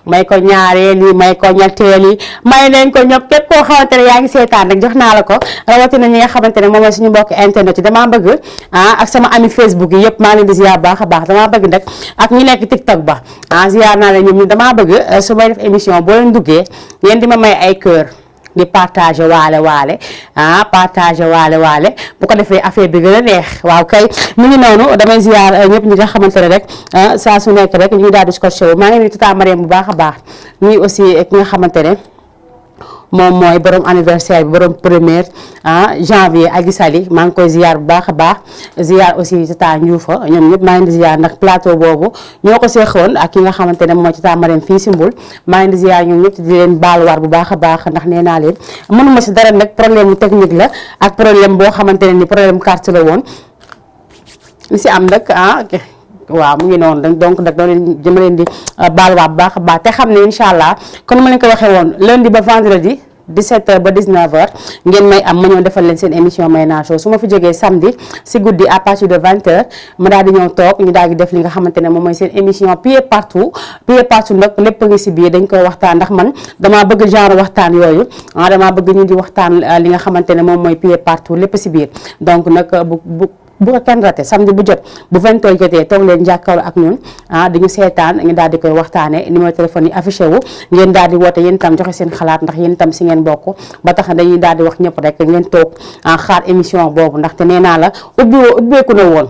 Speaker 1: may ko ñaareel yi may ko ñetteel yi may nañ ko ñëpp képp koo xamante ne yaa ngi seetaan rek jox naa la ko rawatina ñi nga xamante ne moom mooy suñu mbokk internet yi damaa bëgg ak sama ami Facebook yi yëpp maa leen di ziar baax a baax damaa bëgg nag ak ñi nekk TikTok ba ziar naa la ñoom ñu damaa bëgg su may def émission boo leen duggee ngeen di ma may ay cœur di partager waale partager waale bu ko defee affaire bi gën a neex waaw kay mu ngi noonu damay ziar ñëpp ñi nga xamante ne rek saa su nekk rek ñu ngi daal di scotché wu maa ngi nuyu Tata Mariam bu baax a baax ñuy aussi ki nga xamante ne moom mooy borom anniversaire bi borom premier janvier Aji Sali maa ngi koy ziar bu baax a baax ziar aussi Tata Ndioufa ñoom ñëpp maa ngi di ziar ndax plateau boobu ñoo ko seexoon ak ki nga xamante ne mooy Tata Mariam fii si Mbul maa ngi di ziar ñoom ñëpp di leen baaluwaar bu baax a baax ndax nee naa leen mënuma si dara nag problème mu technique la ak problème boo xamante ne ni problème carte la woon li si am nag waaw mu ngi noonu donc nag doo leen jëm leen di baaluwaat bu baax a baax te xam ne incha allah comme ma leen ko waxee woon lundi ba vendredi 17h ba 19h ngeen may am ma ñëw defal leen seen émission Mayna Show su ma fi jógee samedi si guddi à partir de 20h ma daal di ñëw toog ñu daal di def li nga xamante ne moom mooy seen émission pied partout nag lépp ngi si biir dañ koy waxtaan ndax man damaa bëgg genre waxtaan yooyu damaa bëgg ñu di waxtaan li nga xamante ne moom mooy pied partout lépp si biir donc nag bu ko kenn raté samedi bu jot bu 20h jotee toog leen jàkkaarloo ak ñun dañu seetaan ñu daal di koy waxtaane numéro téléphone yi affiché wu ngeen daal di woote yéen itam joxe seen xalaat ndax yéen itam si ngeen bokk ba tax dañuy daal di wax ñëpp rek ngeen toog xaar émission boobu ndaxte nee naa la ubbeeku na woon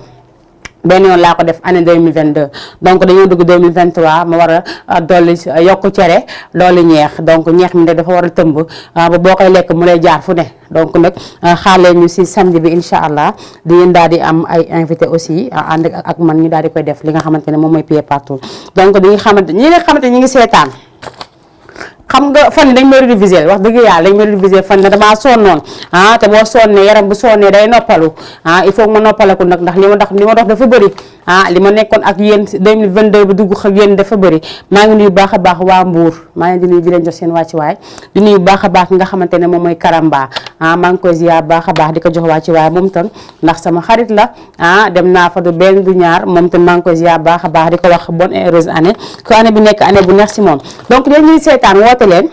Speaker 1: benn yoon laa ko def année 2022 donc dañoo dugg 2023 ma war a dolli yokk cere dolli ñeex donc ñeex mi nag dafa war a tëmb ba boo koy lekk mu lay jaar fu ne donc nag xaarlee ñu si samedi bi incha allah di ngeen daal di am ay invité aussi ànd ak man ñu daal di koy def li nga xamante ne moom mooy pied partout donc ñi nga xamante ñi ngi seetaan xam nga fan yi dañ ma réviser wax dëgg yàlla dañ ma réviser fan ne damaa sonnoon te boo sonnee yaram bu sonnee day noppalu il faut ma noppaleku nag ndax li ma dox dafa bëri li ma nekkoon ak yéen 2022 bi dugg ak yéen dafa bëri maa ngi nuyu baax a baax waa Mbour maa ngi di nuyu di leen jox seen wàccuwaay di nuyu baax a baax nga xamante ne moom mooy Karamba maa ngi koy ziar baax a baax di ko jox wàccuwaay moom tam ndax sama xarit la dem naa fa du benn du ñaar moom tam maa ngi koy ziar baax a baax di ko wax bonne et heureuse année que année bi nekk année bu neex si moom donc yéen ñuy seetaan woote leen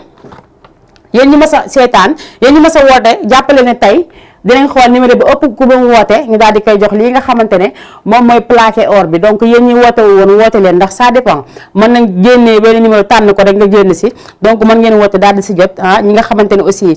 Speaker 1: yéen ñi ma sa seetaan yéen ñi ma sa woote jàppale ne tey dinañ xool numéro bi ëpp ku ba mu woote ñu daal di koy jox lii nga xamante ne moom mooy plaqué or bi donc yéen ñi woote woon woote leen ndax ça dépend mën nañ génnee benn numéro tànn ko rek nga génn si donc mën ngeen woote daal di si jot ñi nga xamante ne aussi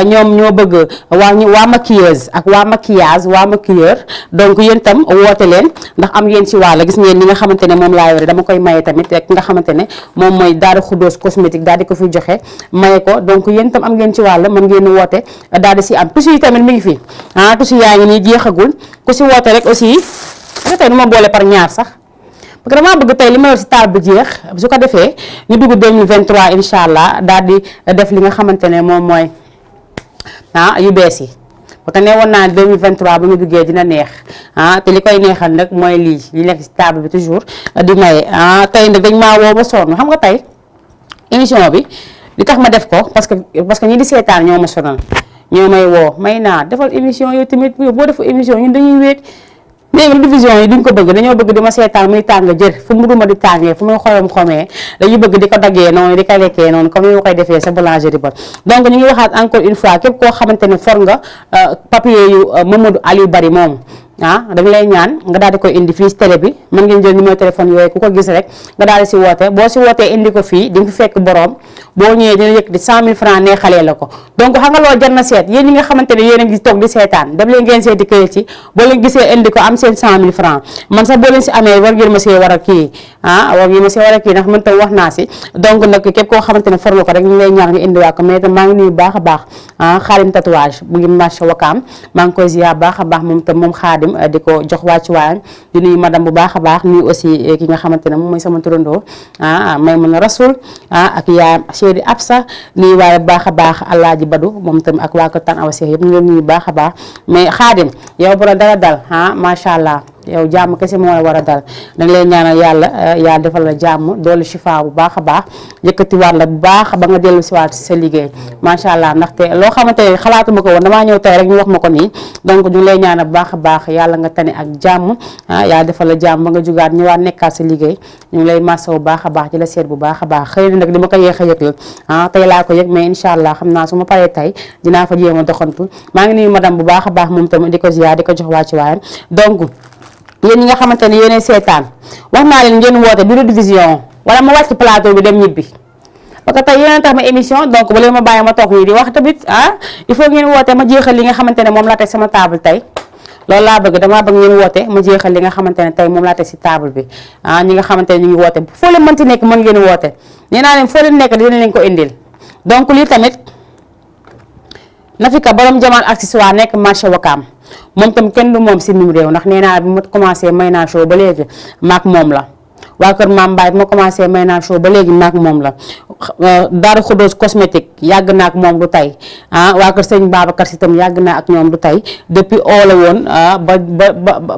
Speaker 1: ñoom ñoo bëgg waa maquilleuse ak waa maquillage waa maquilleur donc yéen tam woote leen ndax am ngeen ci wàll gis ngeen li nga xamante ne moom laa yore dama koy maye tamit ki nga xamante ne moom mooy Daaru Xuddoos cosmétique daal di ko fi joxe maye ko donc yéen tam am ngeen ci wàll mën ngeen woote daal di si am tusi yi tamit mi ngi fi tusi yaa ngi nii jeexagul ku si woote rek aussi nga tey nu ma boole par ñaar sax parce que damaa bëgg tey li ma yor si taal bu jeex su ko defee ñu dugg 2023 incha allah daal di def li nga xamante ne moom mooy yu bees yi parce que ne woon naa 2023 bu ñu duggee dina neex te li koy neexal nag mooy lii nekk si table bi toujours di maye tey nag dañ maa woo ba sonn xam nga tey émission bi li tax ma def ko parce que ñi di seetaan ñoo ma sonal ñoo may woo may naa defal émission yow tamit boo defu émission ñun dañuy wéet léegi division yi duñ ko bëgg dañoo bëgg di ma seetaan muy tàng jër fu mu duma di tàngee fu muy xomee dañuy bëgg di ko daggee noonu di ko lekkee noonu comme ni ma koy defee sa boulangerie ba donc ñu ngi waxaat encore une fois képp koo xamante ne for nga papier yu Mamadou Aliou Bari moom dañ lay ñaan nga daal di koy indi fii si télé bi mën ngeen jël numéro téléphone yooyu ku ko gis rek nga daal di si woote boo si wootee indi ko fii di nga fi fekk borom boo ñëwee dina yëkk di 100 000 francs neexalee la ko donc xam nga loolu jar na seet yéen ñi nga xamante ne yéen a ngi toog di seetaan dem leen ngeen seeti këyit yi boo leen gisee indi ko am seen 100 000 francs man sax boo leen si amee war ngeen ma see war a kii war ngeen ma see war a kii ndax man tam wax naa si donc nag képp koo xamante ne for nga ko rek ñu lay ñaan nga indi waa ko mais tam maa ngi nuyu baax a baax Xaadim tatouage mu ngi marché Wakaam maa ngi koy ziar baax a baax moom tam moom Xaadim di ko jox wàccu waayam di nuyu madame bu baax a baax nuyu aussi ki nga xamante ne moom mooy sama turandoo may mën a rasul ak yaayam Chéri Absa nuyu waaye bu baax a baax Alaaji Badu moom tam ak waa ko tan awa seex yëpp ñu leen nuyu baax a baax mais Xaadim yow bu la dara dal macha allah yow jàmm kese moo la war a dal danga leen ñaanal yàlla defal la jàmm doolu shifa bu baax a baax yëkkatiwaat la bu baax ba nga dellu siwaat sa liggéey macha allah ndaxte loo xamante ne xalaatuma ko woon damaa ñëw tey rek ñu wax ma ko nii donc ñu ngi lay ñaanal bu baax a baax yàlla nga tane ak jàmm yàlla defal la jàmm ba nga jugaat ñëwaat nekkaat sa liggéey ñu ngi lay massa bu baax a baax ci la seet bu baax a baax xëy na nag li ma ko yéex a yëg la tey laa ko yëg mais incha allah xam naa su ma paree tey dinaa fa jéem a doxantu maa ngi nuyu madame bu baax a baax moom tamit di ko ziar di ko jox wàccu waayam donc yéen ñi nga xamante ne yéenay seetaan wax naa leen ngeen woote bi rediffusion wala ma wàcc plateau bi dem ñibbi parce que tey yéen tax ma émission donc bu leen ma bàyyi ma toog nii di wax tamit il faut ngeen woote ma jeexal li nga xamante ne moom laa teg sama table tey loolu laa bëgg damaa bëgg ngeen woote ma jeexal li nga xamante ne tey moom laa teg si table bi ñi nga xamante ne ñu ngi woote foo leen mënti nekk mën ngeen woote nee naa leen foo leen nekk dina leen ko indil donc lii tamit Nafika borom Jamal accessoire nekk marché Wakaam moom tam kenn du moom si mim réew ndax nee naa bi ma commencé may naa show ba léegi maak moom la waa kër Maam Mbaye bi ma commencé may naa show ba léegi maak moom la Daaru Xudoos cosmétique yàgg naa ak moom du tey waa kër sëñ Babacar si tam yàgg naa ak ñoom du tey depuis oo la woon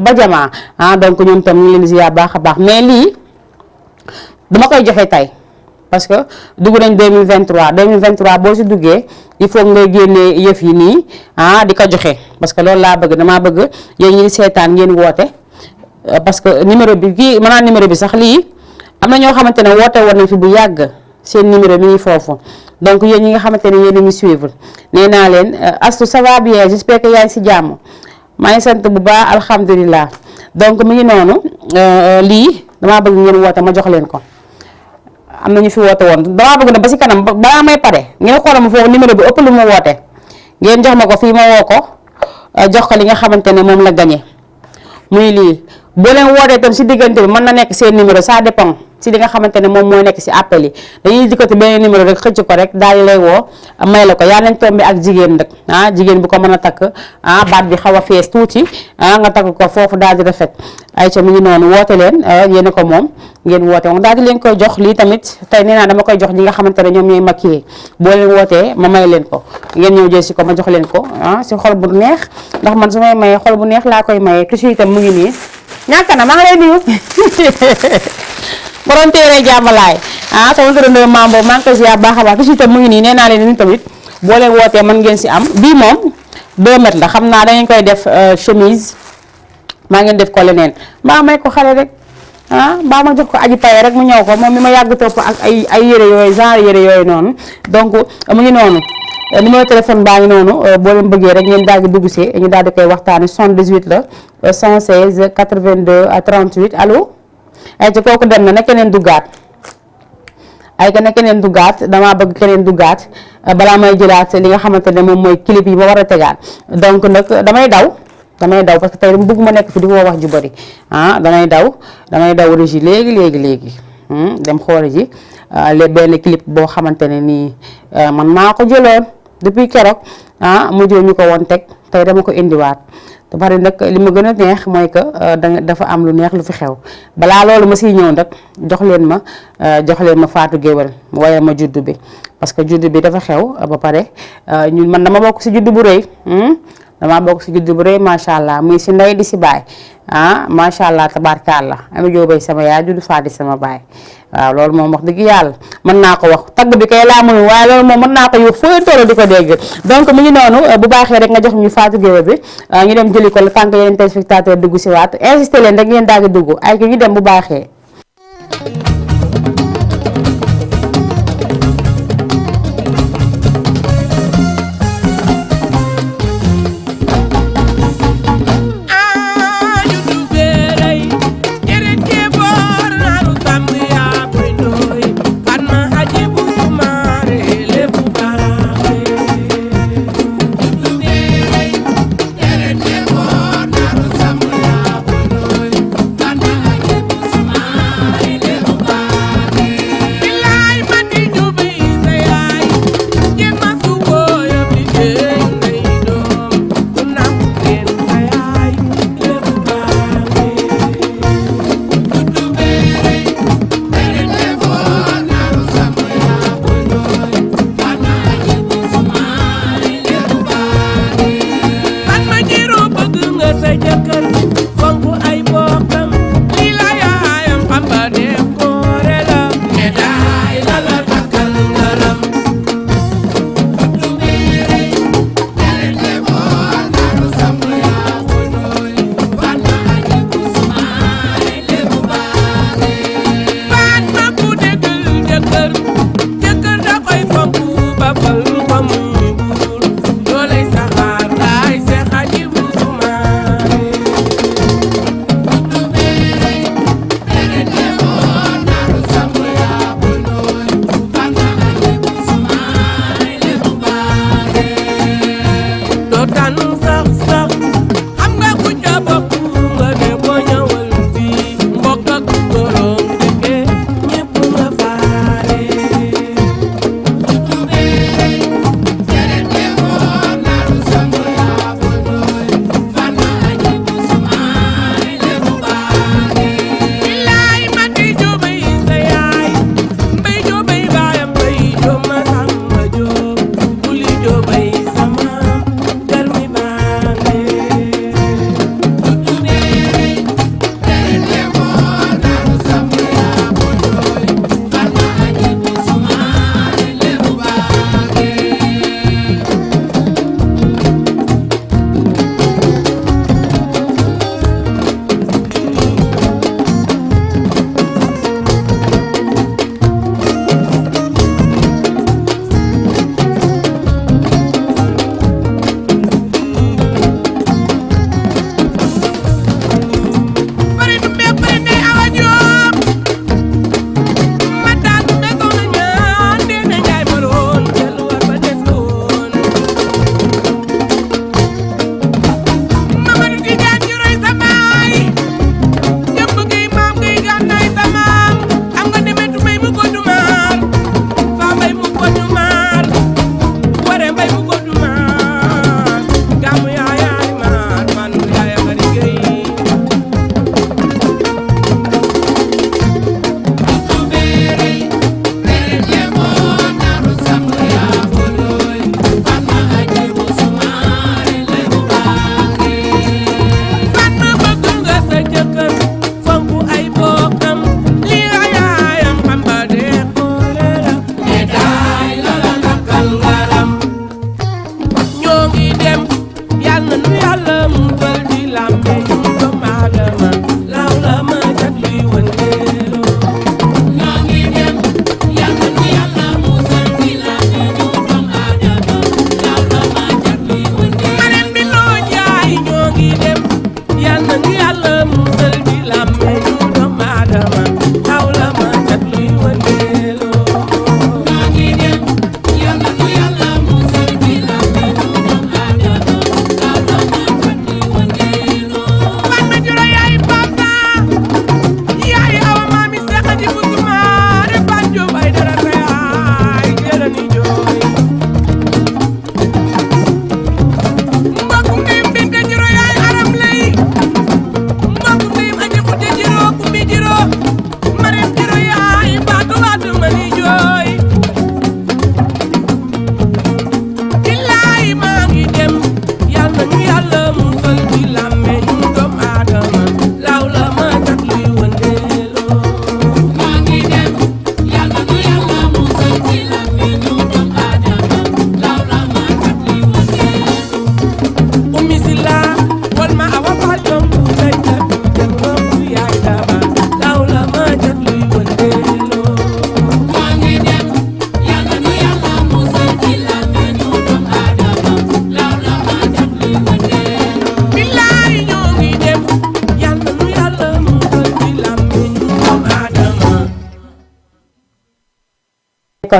Speaker 1: ba jamaa donc ñoom tam ñu leen ziar baax a baax mais lii dama koy joxe tey parce que dugg nañ 2023 boo si duggee il faut ngay génnee yëf yi nii di ko joxe parce que loolu laa bëgg damaa bëgg yéen ñi seetaan ngeen woote parce que numéro bi kii maanaam numéro bi sax lii am na ñoo xamante ne woote woon nañ fi bu yàgg seen numéro mi ngi foofu donc yéen ñi nga xamante ne yéen a ngi suivre nee naa leen Astou ça va bien j'espère que yaa ngi si jàmm maa ngi sant bu baax alhamdulilah donc mi ngi noonu lii damaa bëgg ngeen woote ma jox leen ko. am na ñu fi woote woon damaa bëgg na ba si kanam balaa may pare ngeen xoolal ma foofu numéro bi ëpp lu ma woote ngeen jox ma ko fii ma woo ko jox ko li nga xamante ne moom la gagné muy lii boo leen wootee tam si diggante bi mën na nekk seen numéro ça dépend si li nga xamante ne moom mooy nekk si appel yi dañuy dikkati benn numéro rek xëcc ko rek daal di lay woo may la ko yaa nañ tombé ak jigéen nag jigéen bu ko mën a takk baat bi xaw a fees tuuti nga takk ko foofu daal di rafet ay ca mu ngi noonu woote leen yéen ko moom ngeen woote moom daal di leen koy jox lii tamit tey nee naa dama koy jox ñi nga xamante ne ñoom ñooy maquillé boo leen wootee ma may leen ko ngeen ñëw jël si ko ma jox leen ko si xol bu neex ndax man su may mayee xol bu neex laa koy mayee toujours itam mu ngi nii ñàkk na maa ngi lay nuyu borom téere jàmbalaay sama turandoo maam boobu maa ngi koy ziar baax a baax toujours itam mu ngi nii nee naa leen ni tamit boo leen wootee mën ngeen si am bii moom 2 mètres la xam naa dangeen koy def chemise maa ngeen def ko leneen mbaa may ko xale rek mbaa ma jox ko aji paye rek mu ñëw ko moom mi ma yàgg topp ak ay yére yooyu genre yére yooyu noonu donc mu ngi noonu numéro téléphone baa ngi noonu boo leen bëggee rek ngeen daal di dugg see ñu daal di koy waxtaane 78 la 116 82 38 allo ay ci kooku dem na keneen duggaat ay ka na keneen duggaat damaa bëgg keneen duggaat balaa may jëlaat li nga xamante ne moom mooy clip yi ma war a tegaat donc nag damay daw parce que tey dama bëgg ma nekk fi di woo wax ju bari damay daw régie léegi dem xooli ji benn clip boo xamante ne nii man maa ko jëloon depuis keroog mujjee ñu ko woon teg tey dama ko indiwaat te bari nag li ma gën a neex mooy que dafa am lu neex lu fi xew balaa loolu ma siy ñëw nag jox leen ma Fatou Guewel mu wayal ma juddu bi parce que juddu bi dafa xew ba pare ñun man dama bokk si juddu bu rëy damaa bokk si juddu bu rëy macha allah muy si ndey di si baay macha allah tabaarkalla Ami Jóobay sama yaay juddu Faati sama baay waaw loolu moom wax dëgg yàlla mën naa ko wax tagg bi kay laa mënul waaye loolu moom mën naa ko yu fooy toll di ko dégg donc mu ngi noonu bu baaxee rek nga jox ñu Fatou Guewel bi ñu dem jëli ko la tànk yeneen téléspectateur dugg si waat insisté leen rek ngeen daal di dugg ay ki ñu dem bu baaxee.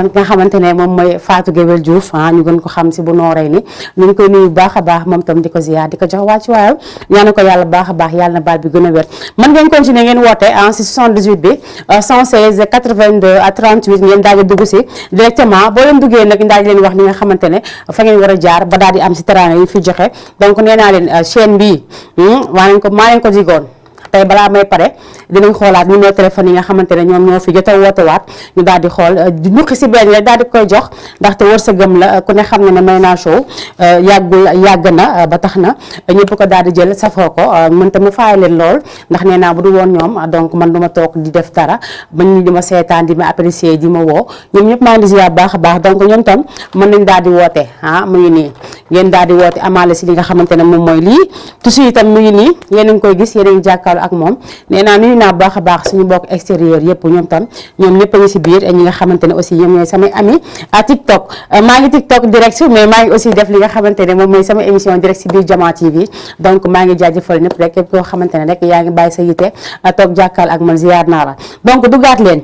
Speaker 1: nekkoon nga xamante ne moom mooy Fatou Guewel Diouf ñu gën ko xam si bu nooree ni ñu ngi koy nuyu baax a baax moom tam di ko ziar di ko jox wàcc waayam ñaana ko yàlla baax a baax yàlla na baal bi gën a wér mën ngeen continuer ngeen woote si 78 bi 116 82 38 ngeen daal di dugg si directement boo leen duggee nag daal di leen wax li nga xamante ne fa ngeen war a jaar ba daal di am si terrain yi fi joxe donc nee naa leen chaîne bii maa leen ko digoon tey balaa may pare dinañ xoolaat numéro téléphone yi nga xamante ne ñoom ñoo fi jot a wootewaat ñu daal di xool ñukki si benn rek daal di koy jox ndaxte wërsëgam la ku ne xam ne ne Mayna Show yàgg na ba tax na ñëpp ko daal di jël safoo ko mën ta mu faay leen lool ndax nee naa bu du woon ñoom donc man du ma toog di def dara ba ñu di ma seetaan di ma apprécier di ma woo ñoom ñëpp maa ngi di ziar baax a baax donc ñoom tam mën nañ daal di woote mu ngi nii ngeen daal di woote amaale si li nga xamante ne moom mooy lii tusi itam mu ngi nii yéen a ngi koy gis yéen a ngi jàkkaarloo ak moom nee naa nuyu naa baax a baax suñu mbokk extérieur yëpp ñoom tam ñoom ñëpp a ngi si biir ñi nga xamante ne aussi ñoom ñooy samay ami à TikTok maa ngi TikTok direct mais maa ngi aussi def li nga xamante ne moom mooy sama émission direct si biir Jama TV donc maa ngi jaajëfal ñëpp rek képp koo xamante ne rek yaa ngi bàyyi sa yite toog jàkkaarloo ak man ziar naa la donc duggaat leen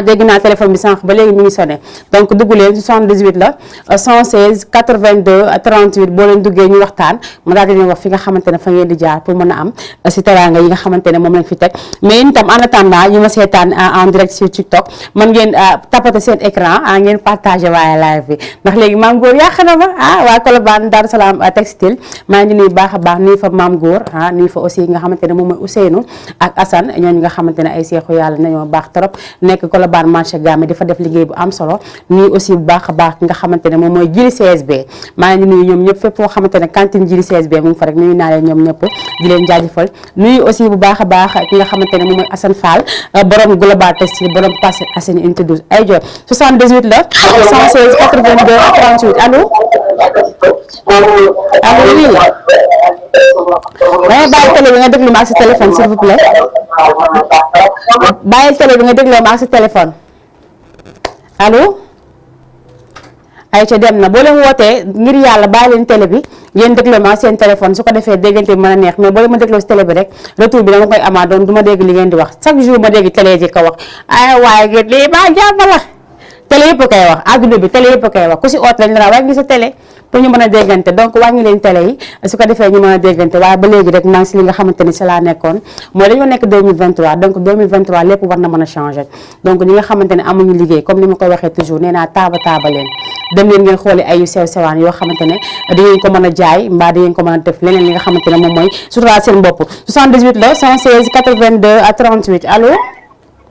Speaker 1: dégg naa téléphone bi sànq ba léegi mi ngi sonné donc dugg leen 78 la 116 82 38 boo leen duggee ñu waxtaan ma daal di leen wax fi nga xamante ne fa ngeen di jaar pour mën a am si teraanga yi nga xamante ne moom lañ fi teg mais itam en attendant yi ma seetaan en direct sur TikTok mën ngeen tapoter seen écran ngeen partagé waaye live bi ndax léegi maam góor yàq na ma waa Colobane Darou Salam textile maa ngi nuyu baax a baax nuyu fa maam góor nuyu fa aussi nga xamante ne moom mooy Ousseynou ak Assane ñooñu nga xamante ne ay seexu yàlla nañoo baax trop nekk Colobane marché Gamé dafa def liggéey bu am solo nuyu aussi bu baax a baax nga xamante ne moom mooy Jili CSB maa ngi nuyu ñoom ñëpp fépp foo xamante ne cantine Jili CSB mu ngi fa rek nuyu naa leen ñoom ñëpp di leen jaajëfal nuyu aussi bu baax a baax ki nga xamante ne moom mooy Assane Fall borom Global Textile borom Parcelles Assainies unité 12 ay jot 78 la 116 82 38 allo oui mais bàyyi télé bi nga déglu ma ak si téléphone s'il vous plaît bàyyi télé bi nga déglu ma ak si téléphone allo ay ca dem na boo leen wootee ngir yàlla bàyyi leen télé bi ngeen déglu ma seen téléphone su ko defee déggante bi mën a neex mais boo leen ma dégloo si télé bi rek retour bi dama koy amaat doon du ma dégg li ngeen di wax chaque jour ma dégg télé ji ko wax ay waaye gét lii baa jàmm la télé yëpp koy wax adduna bi télé yëpp koy wax ku si oot lañ la waaye ngi sa télé pour ñu mën a déggante donc wàññi leen télé yi su ko defee ñu mën a déggante waaye ba léegi rek maa ngi si li nga xamante ni si laa nekkoon mooy dañoo nekk 2023 donc 2023 lépp war na mën a changer donc ñi nga xamante ne amuñu liggéey comme ni ma koy waxee toujours nee naa taaba leen dem leen ngeen xooli ay yu sew sewaan yoo xamante ne di ngeen ko mën a jaay mbaa di ngeen ko mën a def leneen li nga xamante ne moom mooy suturaal seen bopp 78 la 116 82 38 allo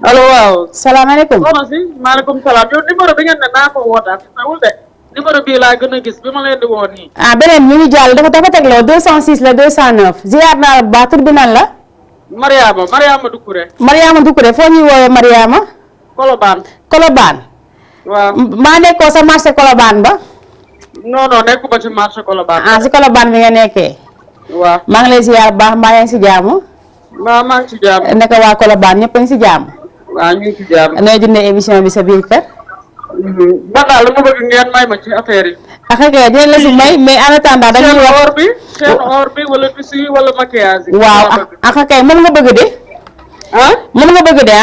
Speaker 2: allo waaw
Speaker 1: salaamaaleykum
Speaker 2: soxna si maaleykum salaam yow numéro bi ngeen ne naa ko wootaat nawul de numéro bii laa gën a gis bi ma leen di woo nii
Speaker 1: beneen ñu ngi jàll dafa tegloo 206 la 209 ziar naa la bu baax tur bi nan la
Speaker 2: Mariama
Speaker 1: Doucouré foo ñuy woowee Mariama Colobane
Speaker 2: waaw
Speaker 1: maa nekkoo sa marché Colobane ba
Speaker 2: non nekkuma ci marché Colobane
Speaker 1: si Colobane bi nga nekkee
Speaker 2: waaw maa
Speaker 1: ngi lay ziar bu baax mbaa yaa ngi si jaamu
Speaker 2: maa ngi ci jaamu
Speaker 1: naka waa Colobane ñëpp a ngi si jaamu
Speaker 2: waaw ñu ngi ci jaamu
Speaker 1: nooy dundee émission bi sa biir kër
Speaker 2: man daal lu ma bëgg ngeen may ma ci affaire yi
Speaker 1: dinañ la si may mais en attendant dañuy wax
Speaker 2: chaîne or bi wala tissu yi wala maquillage yi
Speaker 1: waaw moom nga bëgg de moom nga bëgg de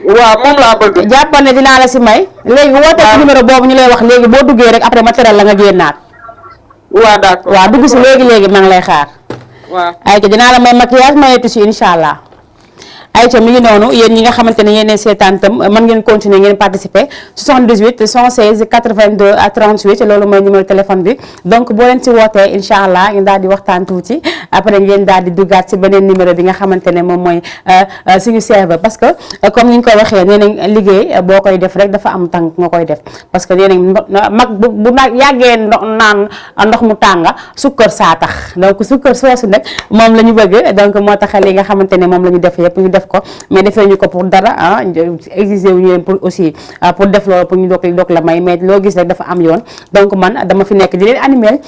Speaker 2: waaw moom laa bëgg
Speaker 1: jàppal ne dinaa la si may léegi woote ci numéro boobu ñu lay wax léegi boo duggee rek après ma teral la nga génnaat
Speaker 2: waaw d'accord
Speaker 1: waaw dugg si léegi maa ngi lay xaar
Speaker 2: waaw
Speaker 1: ayca dinaa la may maquillage may tissu incha allah ayca mi ngi noonu yéen ñi nga xamante ne yéenee seetaan tam mën ngeen continuer ngeen participer 78 116 82 38 loolu mooy numéro téléphone bi donc boo leen si wootee incha allah ngeen daal di waxtaan tuuti après ngeen daal di duggaat si beneen numéro bi nga xamante ne moom mooy suñu serveur parce que comme ni ñu ko waxee nee nañ liggéey boo koy def rek dafa am tànk nga koy def parce que nee nañ mag bu yàggee naan ndox mu tànga sukkar saa tax donc sukkar soosu nag moom la ñu bëgg donc moo tax li nga xamante ne moom la ñu def yëpp ñu def ko mais defee ñu ko pour dara exiger wu ñu leen pour aussi pour def loolu pour ñu doog la may mais loo gis rek dafa am yoon donc man dama fi nekk di leen animer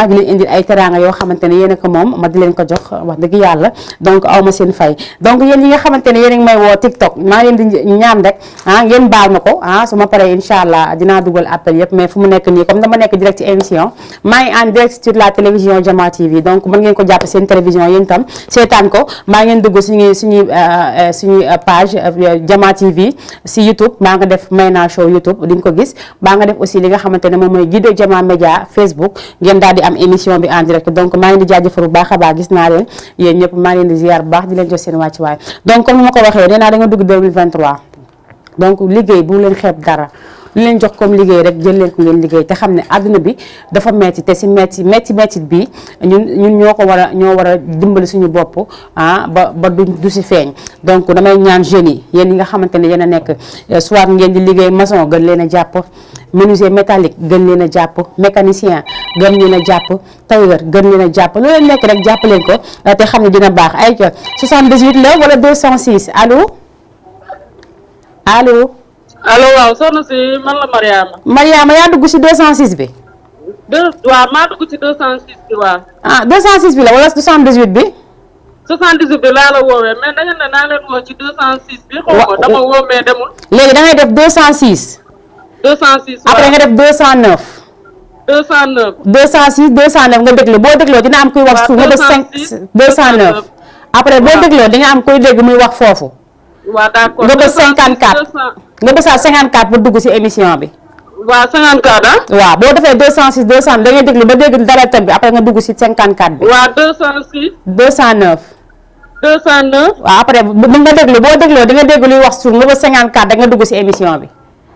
Speaker 1: di leen indil ay teraanga yoo xamante ne yéen a ko moom ma di leen ko jox wax dëgg yàlla donc aw ma seen fay donc yéen ñi nga xamante ne yéen a ngi may woo TikTok maa leen di ñaan rek ngeen baal ma ko su ma paree incha allah dinaa dugal appel yëpp mais fu mu nekk nii comme dama nekk direct ci émission maa ngi en direct sur la télévision Jama TV donc mën ngeen ko jàpp seen télévision yéen tam seetaan ko maa ngeen dugg suñuy suñu page Jama TV si YouTube maa nga def Mayna Show YouTube di nga ko gis baa nga def aussi li nga xamante ne moom mooy Guido Jama Média Facebook ngeen daal di am émission bi en direct donc maa ngi di jaajëfal bu baax a baax gis naa leen yéen ñëpp maa ngi leen di ziar bu baax di leen jox seen wàccuwaay donc comme ni ma ko waxee nee naa da nga dugg 2023 donc liggéey bu leen xeeb dara lu leen jox comme liggéey rek jël leen ko ngeen liggéey te xam ne àdduna bi dafa metti te si metti bi ñun ñoo war a dimbali suñu bopp ba du si feeñ donc damay ñaan jeunes yi yéen yi nga xamante ne yéen a nekk soit ngeen di liggéey maçon gën leen a jàpp menuisier métallique gën leen a jàpp mécanicien gën leen a jàpp tailleur gën leen a jàpp lu leen nekk rek jàpp leen ko te xam ne dina baax ay 78 la wala 206 allo allo
Speaker 2: waaw soxna si man la
Speaker 1: Mariama yaa dugg si 206 bi.
Speaker 2: waaw maa dugg ci 206 bi waaw.
Speaker 1: 206 bi la wala 78 bi.
Speaker 2: 78 bi laa la woowee mais da ngeen ne naa leen woo ci 206 bi. xaw ma dama woo mais demul.
Speaker 1: léegi da ngay def 206.
Speaker 2: 206 waaw
Speaker 1: après nga def 209.
Speaker 2: 209.
Speaker 1: 206 209 nga déglu boo dégloo dina am kuy wax suuf nga def 5 209. après boo dégloo di nga am kuy dégg muy wax foofu.
Speaker 2: waaw d'accord
Speaker 1: nga def 54. nga bësaat 54 pour dugg ci émission bi.
Speaker 2: waaw 54
Speaker 1: waaw boo defee 206 200 da ngay déglu ba dégg dara tam bi après nga dugg ci 54 bi.
Speaker 2: waaw 206.
Speaker 1: 209.
Speaker 2: 209.
Speaker 1: waaw après bu nga déglu boo dégloo di nga dégg luy wax suuf nga ba 54 da nga dugg ci émission bi.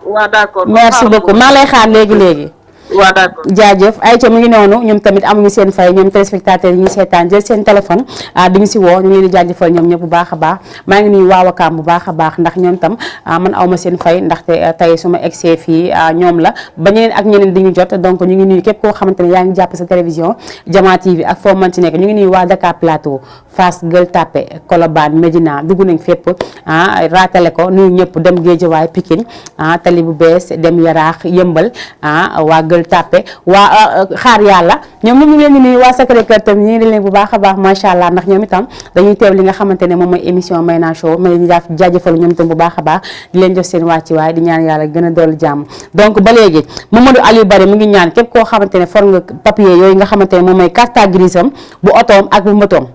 Speaker 2: waaw d'accord
Speaker 1: merci beaucoup maa lay xaar léegi.
Speaker 2: waaw d'accord
Speaker 1: jaajëf ayca mu ngi noonu ñoom tamit amuñu seen fay ñoom téléspectateurs yi ñu seetaan jël seen téléphone di ñu si woo ñu ngi leen di jaajëfal ñoom ñëpp bu baax a baax maa ngi nuyu waa Wakaam bu baax a baax ndax ñoom tam man awma seen fay ndaxte tey su ma egsee fii ñoom la ba ñeneen ak ñeneen di ñu jot donc ñu ngi nuyu képp koo xamante ne yaa ngi jàpp sa télévision Jama TV ak foo mën ci nekk ñu ngi nuyu waa Dakar Plateau Fass Gueule Tapée Colobane Médina dugg nañ fépp raatale ko nuyu ñëpp dem Guédiawaye Pikine tali bu bees dem Yaraax Yëmbal waa Gueule Tapée waa xaar yàlla ñoom ñu ngi leen di nuyu waa Sacré-Cœur tam ñu ngi leen bu baax a baax macha allah ndax ñoom itam dañuy teew li nga xamante ne moom mooy émission Mayna Show ma leen di jaajëfal ñoom itam bu baax a baax di leen jox seen wàcci waay di ñaan yàlla gën a dolli jàmm donc ba léegi Mamadou Aliou Bari mu ngi ñaan képp koo xamante ne for nga papier yooyu nga xamante ne moom mooy carte grise am bu otoom ak bu motoom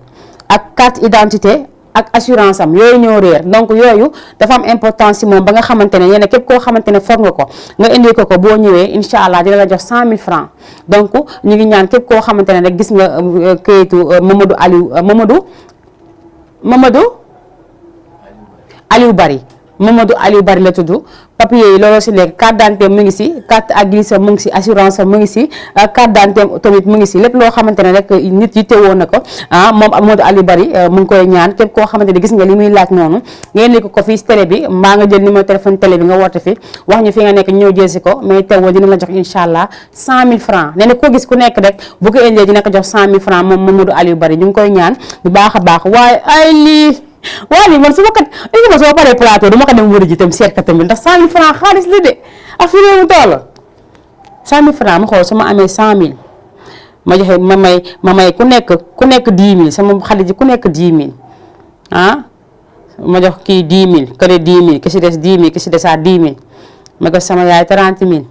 Speaker 1: ak carte identité ak assurance am yooyu ñoo réer donc yooyu dafa am importance si moom ba nga xamante ne yéen képp koo xamante ne for nga ko nga indi ko boo ñëwee incha allah dina la jox 100 000 francs donc ñu ngi ñaan képp koo xamante ne rek gis nga këyitu Mamadou Aliou Bari la tudd papier yi looloo si nekk carte d'identité mu ngi si carte grise mu ngi si assurance mu ngi si carte d'identité tamit mu ngi si lépp loo xamante ne rek nit yi teewoon na ko moom Mamadou Aliou Bari mu ngi koy ñaan képp koo xamante ne gis nga li muy laaj noonu ngeen ni ko fii si télé bi mbaa nga jël numéro téléphone télé bi nga woote fi wax ñu fi nga nekk ñëw jël si ko mais teewoo dina la jox incha allah 100 000 francs nee na ko gis ku nekk rek bu ko indee dina ko jox 100 000 francs moom Mamadou Aliou Bari ñu ngi koy ñaan bu baax a baax waaye ay lii waaw lii man su ma kat ma soo paree plateau dama ko dem wëri ji tam seet ka tamit ndax 100 000 francs xaalis la de ak fi réew mu toll 100 000 francs ma xool su ma amee 100 000 ma joxe ma may ku nekk 10 000 sama xarit ji ku nekk 10 000 ma jox kii 10 000 kële 10 000 ki si des 10 000 ki si desaat 10 000 ma jox sama yaay 30 000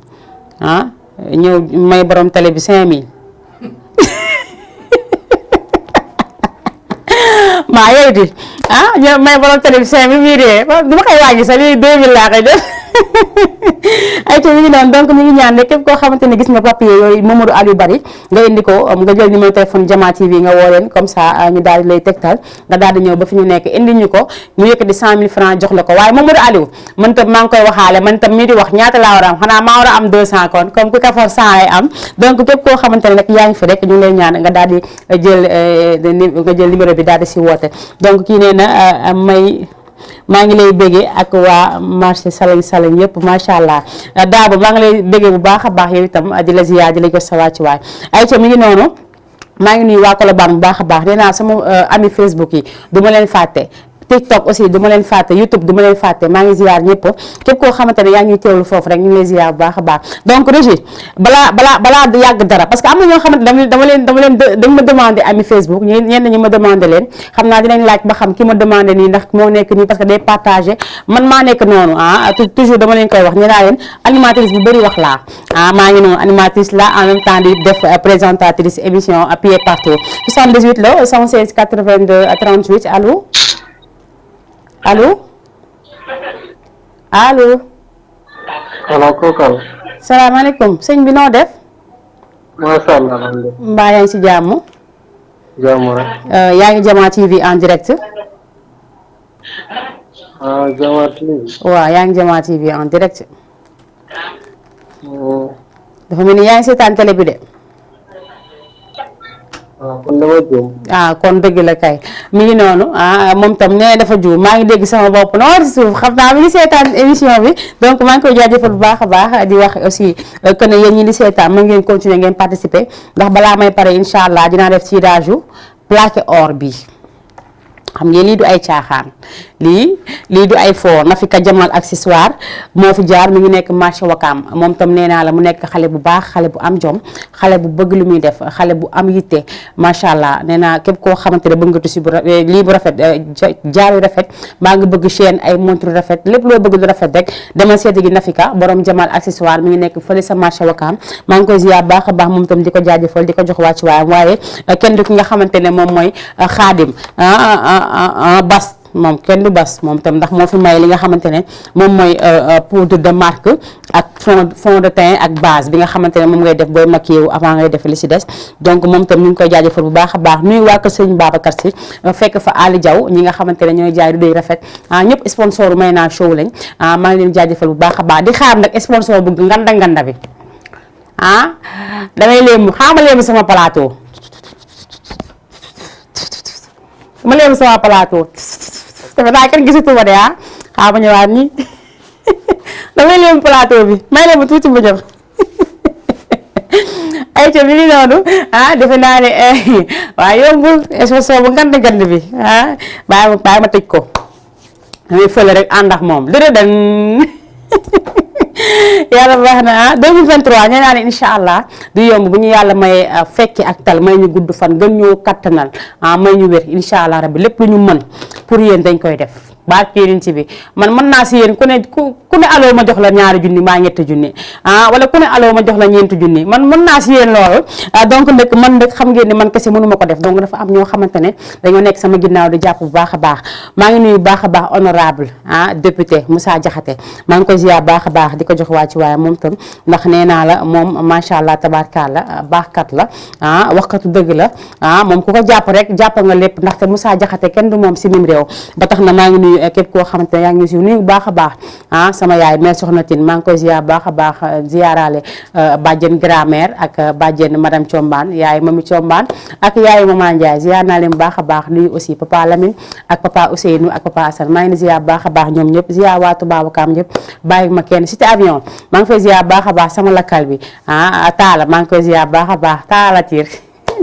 Speaker 1: ñëw may borom télé bi 5 000 maa yooyu di ñoom may borom télé bi 5 000 muy dee dama koy wàññi sax lii 2000 laa koy def ay te ñu ngi noonu donc ñu ngi ñaan ne képp koo xamante ne gis nga papier yooyu Mamadou Aliou Bari nga indi ko nga jël numéro téléphone Jama TV nga woo leen comme ça ñu daal di lay tegtal nga daal di ñëw ba fi ñu nekk indi ñu ko mu yëkkati 100 000 francs jox la ko waaye Mamadou Aliou man tam maa ngi koy waxaale man tam mii di wax ñaata laa war a am xanaa maa war a am 200 kon comme ku ka for 100 ay am donc képp koo xamante ne rek yaa ngi fi rek ñu ngi lay ñaan nga daal di jël numéro bi daal di si woote donc kii nee na maa ngi lay béggee ak waa marché Salañ yëpp macha allah daabo maa ngi lay béggee bu baax a baax yow itam di la ziyaar di la jox sa wàccuwaay ay ca mi ngi noonu maa ngi nuyu waa Colobane bu baax a baax nee naa sama ami Facebook yi du ma leen fàtte TikTok aussi du ma leen fàtte YouTube du ma leen fàtte maa ngi ziar ñëpp képp koo xamante ne yaa ngi teewlu foofu rek ñu ngi lay ziar bu baax a baax donc Régis balaa yàgg dara parce que am na ñoo xamante dañ ma demandé ami Facebook ñenn ñi ma demandé leen xam naa dinañ laaj ba xam ki ma demandé nii ndax moo nekk nii parce que day partagé man maa nekk noonu toujours dama leen koy wax nee naa leen animatrice bu bëri wax laa maa ngi noonu animatrice la en même temps di def présentatrice émission pied partout 78 la 116 82 38 allo allo allo.
Speaker 3: Voilà kooku.
Speaker 1: salaamaaleykum sëñ bi noo def.
Speaker 3: macha allah alhamdulilah.
Speaker 1: mbaa yaa ngi si jàmm.
Speaker 3: jàmm rek.
Speaker 1: yaa ngi Jama TV en direct.
Speaker 3: Jama TV.
Speaker 1: waaw yaa ngi Jama TV en direct. dafa mel ni yaa ngi seetaan télé bi de.
Speaker 3: kon dama juum.
Speaker 1: kon dëgg la kay mi ngi noonu moom tam nee dafa juum maa ngi dégg sama bopp noonu si suuf xam naa mi ngi seetaan émission bi donc maa ngi koy jaajëfal bu baax a baax di wax aussi que ne yéen ñi di seetaan mën ngeen continuer ngeen participer ndax balaa may pare incha allah dinaa def tirage plaqué or bi xam ngeen lii du ay caaxaan lii du ay fo Nafika Jamal accessoire moo fi jaar mi ngi nekk marché Wakaam moom tam nee naa la mu nekk xale bu baax xale bu am jom xale bu bëgg lu muy def xale bu am yitte macha allah nee naa képp koo xamante ne bëgg nga tusi bu lii bu rafet jaar yu rafet maa ngi bëgg chaîne ay montre rafet lépp loo bëgg lu rafet rek demal seeti gi Nafika borom Jamal accessoire mi ngi nekk fële sa marché Wakaam maa ngi koy ziar baax a baax moom tam di ko jaajëfal di ko jox wàcc waayam waaye kenn du ki nga xamante ne moom mooy Xaadim bas moom kenn du bas moom tam ndax moo fi may li nga xamante ne moom mooy poudre de marque ak fond de teint ak base bi nga xamante ne moom ngay def booy maquillé wu avant ngay def li si des donc moom tam ñu ngi koy jaajëfal bu baax a baax nuyu waa kër Sëriñ Babacar Si fekk fa Ali Diaw ñi nga xamante ne ñooy jaay du doy rafet ñëpp sponsor may naa show lañ maa ngi leen jaajëfal bu baax a baax di xaar nag sponsor bu nganda bi damay léemu xaama léemu sama plateau ma léemu sama plateau dafa daa kenn gisatuma de xaa ma ñëwaat nii damay léemu plateau bi may léemu tuuti bu ñëw ay ca mi ngi noonu defe naa ne waaw yombul sponsor bu ngand bi bàyyi ma tëj ko damay fële rek ànd ak moom dërëdan yàlla baax na 2023 ñoo naa ne incha allah du yomb bu ñu yàlla may fekki ak tal may ñu gudd fan gën ñoo kattanal may ñu wér incha allah rabbi lépp lu ñu mën pour yéen dañ koy def baat yéen ci bi man mën naa si yéen ku ne aloo ma jox la ñaari junni maa ñetti junni wala ku ne aloo ma jox la ñeenti junni man mën naa si yéen loolu donc nag man nag xam ngeen ni man kese mënuma ko def donc dafa am ñoo xamante ne dañoo nekk sama ginnaaw di jàpp bu baax a baax maa ngi nuyu baax a baax honorable député Moussa Diakhaté maa ngi koy ziar baax a baax di ko jox waa ci waaye moom tam ndax nee naa la moom macha allah tabaarkalla baaxkat la waxkatu dëgg la moom ku ko jàpp rek jàpp nga lépp ndaxte Moussa Diakhaté kenn du moom si mim réew ba tax na maa ngi nuyu képp koo xamante ne yaa ngi ñu si nuyu baax a baax sama yaay mère Soxna Tine maa ngi koy ziar baax a baax ziarale bàjjen grand-mère ak bàjjen madame Thiombane yaay mami Thiombane ak yaay maman Ndiaye ziar naa leen baax a baax nuyu aussi papa Lamine ak papa Ousseynou ak papa Assane maa ngi ziar baax a baax ñoom ñëpp ziar waa Touba Wakaam ñëpp bàyyi ma kenn cité avion maa ngi fay ziar baax a baax sama lakkal bi taala maa ngi koy ziar baax a baax taala tiir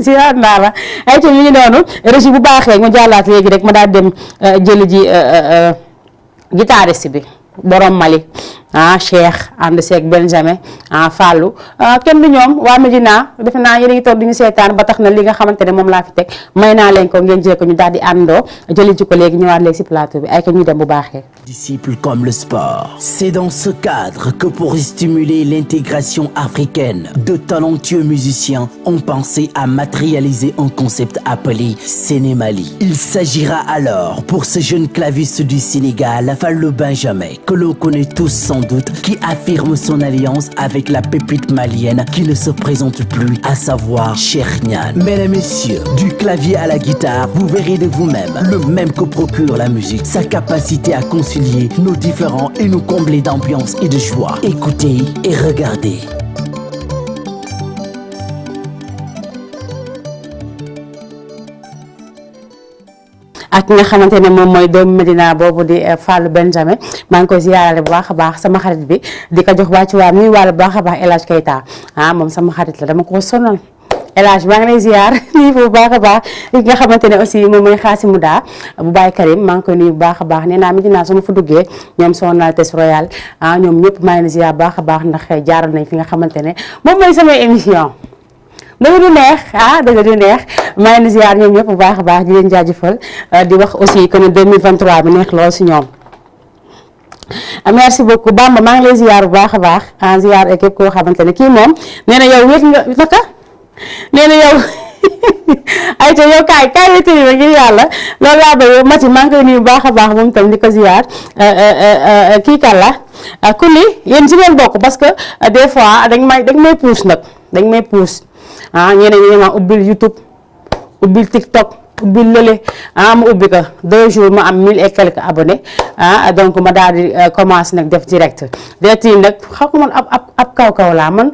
Speaker 1: ziar naa la ay ci ñu ngi noonu régie bu baaxee nga jàllaat léegi rek ma daal dem jëli ji guitariste bi borom Mali Cheikh ànd seeg Benjamin Fallou kenn du ñoom waa Medina defe naa yéen a ngi toog di ñu seetaan ba tax na li nga xamante ne moom laa fi teg may naa leen ko ngeen jël ko ñu daal di àndoo jëli ci ko léegi ñëwaat léegi si plateau bi ay ko ñu dem bu baaxee.
Speaker 4: Disciples comme le sport. C'est dans ce cadre que pour stimuler l'intégration africaine, de talentueux musiciens ont pensé à matérialiser un concept appelé Sénémali. Il s'agira alors pour ce jeune claviste du Sénégal, Fallou Benjamin, que l'on connaît tous sans doute, qui affirme son alliance avec la pépite malienne qui ne se présente plus, à savoir Cheikh Niane. Mesdames et messieurs, du clavier à la guitare, vous verrez de vous-même le même que procure la musique, sa capacité à concilier nos différents et nous combler d'ambiance et de joie. Écoutez et regardez.
Speaker 1: ak nga xamante ne moom mooy doomu Medina boobu di Fallou Benjamin maa ngi koy ziarale bu baax a baax sama xarit bi di ko jox wàccu waa nuyu wàll bu baax a baax El Hadj Keita moom sama xarit la dama ko sonal El Hadj maa ngi lay ziar nii bu baax a baax li nga xamante ne aussi moom mooy Xaasimu daa bu Baye Karim maa ngi koy nuyu bu baax a baax nee naa Medina su ma fa duggee ñoom Son Altesse Royale ñoom ñëpp maa ngi leen ziar bu baax a baax ndax jaaral nañ fi nga xamante ne moom mooy samay émission dëgg du neex dëgg du neex maa ngi ziar ñoom ñëpp bu baax a baax di leen jaajëfal di wax aussi que ne 2023 bi neex lool si ñoom. merci beaucoup Bamba maa ngi lay ziar bu baax a baax ziar képp koo xamante ne kii moom nee na yow wéet nga naka nee na yow ay yow kaay wétali ma ngir yàlla loolu laa bëgg Mati maa ngi koy nuyu baax a baax moom tam di ko ziar kii kan la Kuli yéen si ngeen bokk parce que des fois dañ may puus nag dañ may puus ñeneen ñi ma ubbil YouTube ubbil TikTok ubbil lële ma ubbi ko 2 jours ma am 1000 et quelques abonnés donc ma daal di commencé nag def direct yi nag xaw ko man ab kaw laa man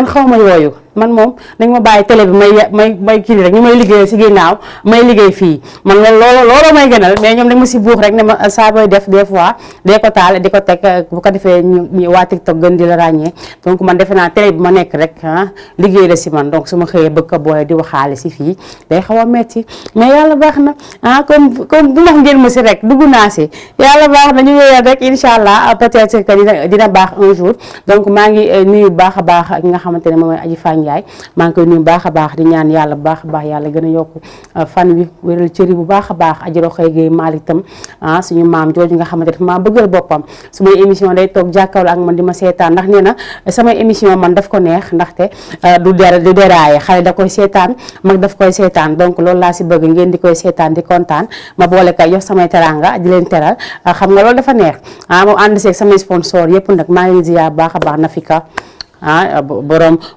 Speaker 1: xaw ma yooyu man moom dañ ma bàyyi télé bi may kii rek ñu may liggéey si ginnaaw may liggéey fii man loolu may gënal mais ñoom dañ ma si buux rek ne ma saa booy def des fois dee ko taal di ko teg bu ko defee ñu waa TikTok gën di la ràññee donc man defe naa télé bi ma nekk rek liggéey la si man donc su ma xëyee bëgg ko boole di waxaale si fii day xaw a metti mais yàlla baax na comme bu wax ngeen ma si rek dugg naa si yàlla baax na ñu wéyal rek incha allah peut-être que dina baax un jour donc maa ngi nuyu baax a baax ak nga xamante ne moom mooy Aji Fane Ndiaye maa ngi koy nuyu baax a baax di ñaan yàlla bu baax a baax yàlla gën a yokk fan wi wéral cëri bu baax a baax ajoro xëy géey Malick tam suñu maam jooju nga xamante ne maa bëggal boppam su may émission day toog jàkkaarloo ak man di ma seetaan ndax nee na samay émission man daf ko neex ndaxte du déraaye xale da koy seetaan mag daf koy seetaan donc loolu laa si bëgg ngeen di koy seetaan di kontaan ma boole kay yox samay teranga di leen teral xam nga loolu dafa neex moom ànd seeg samay sponsor yëpp nag maa ngi leen ziar baax a baax Nafika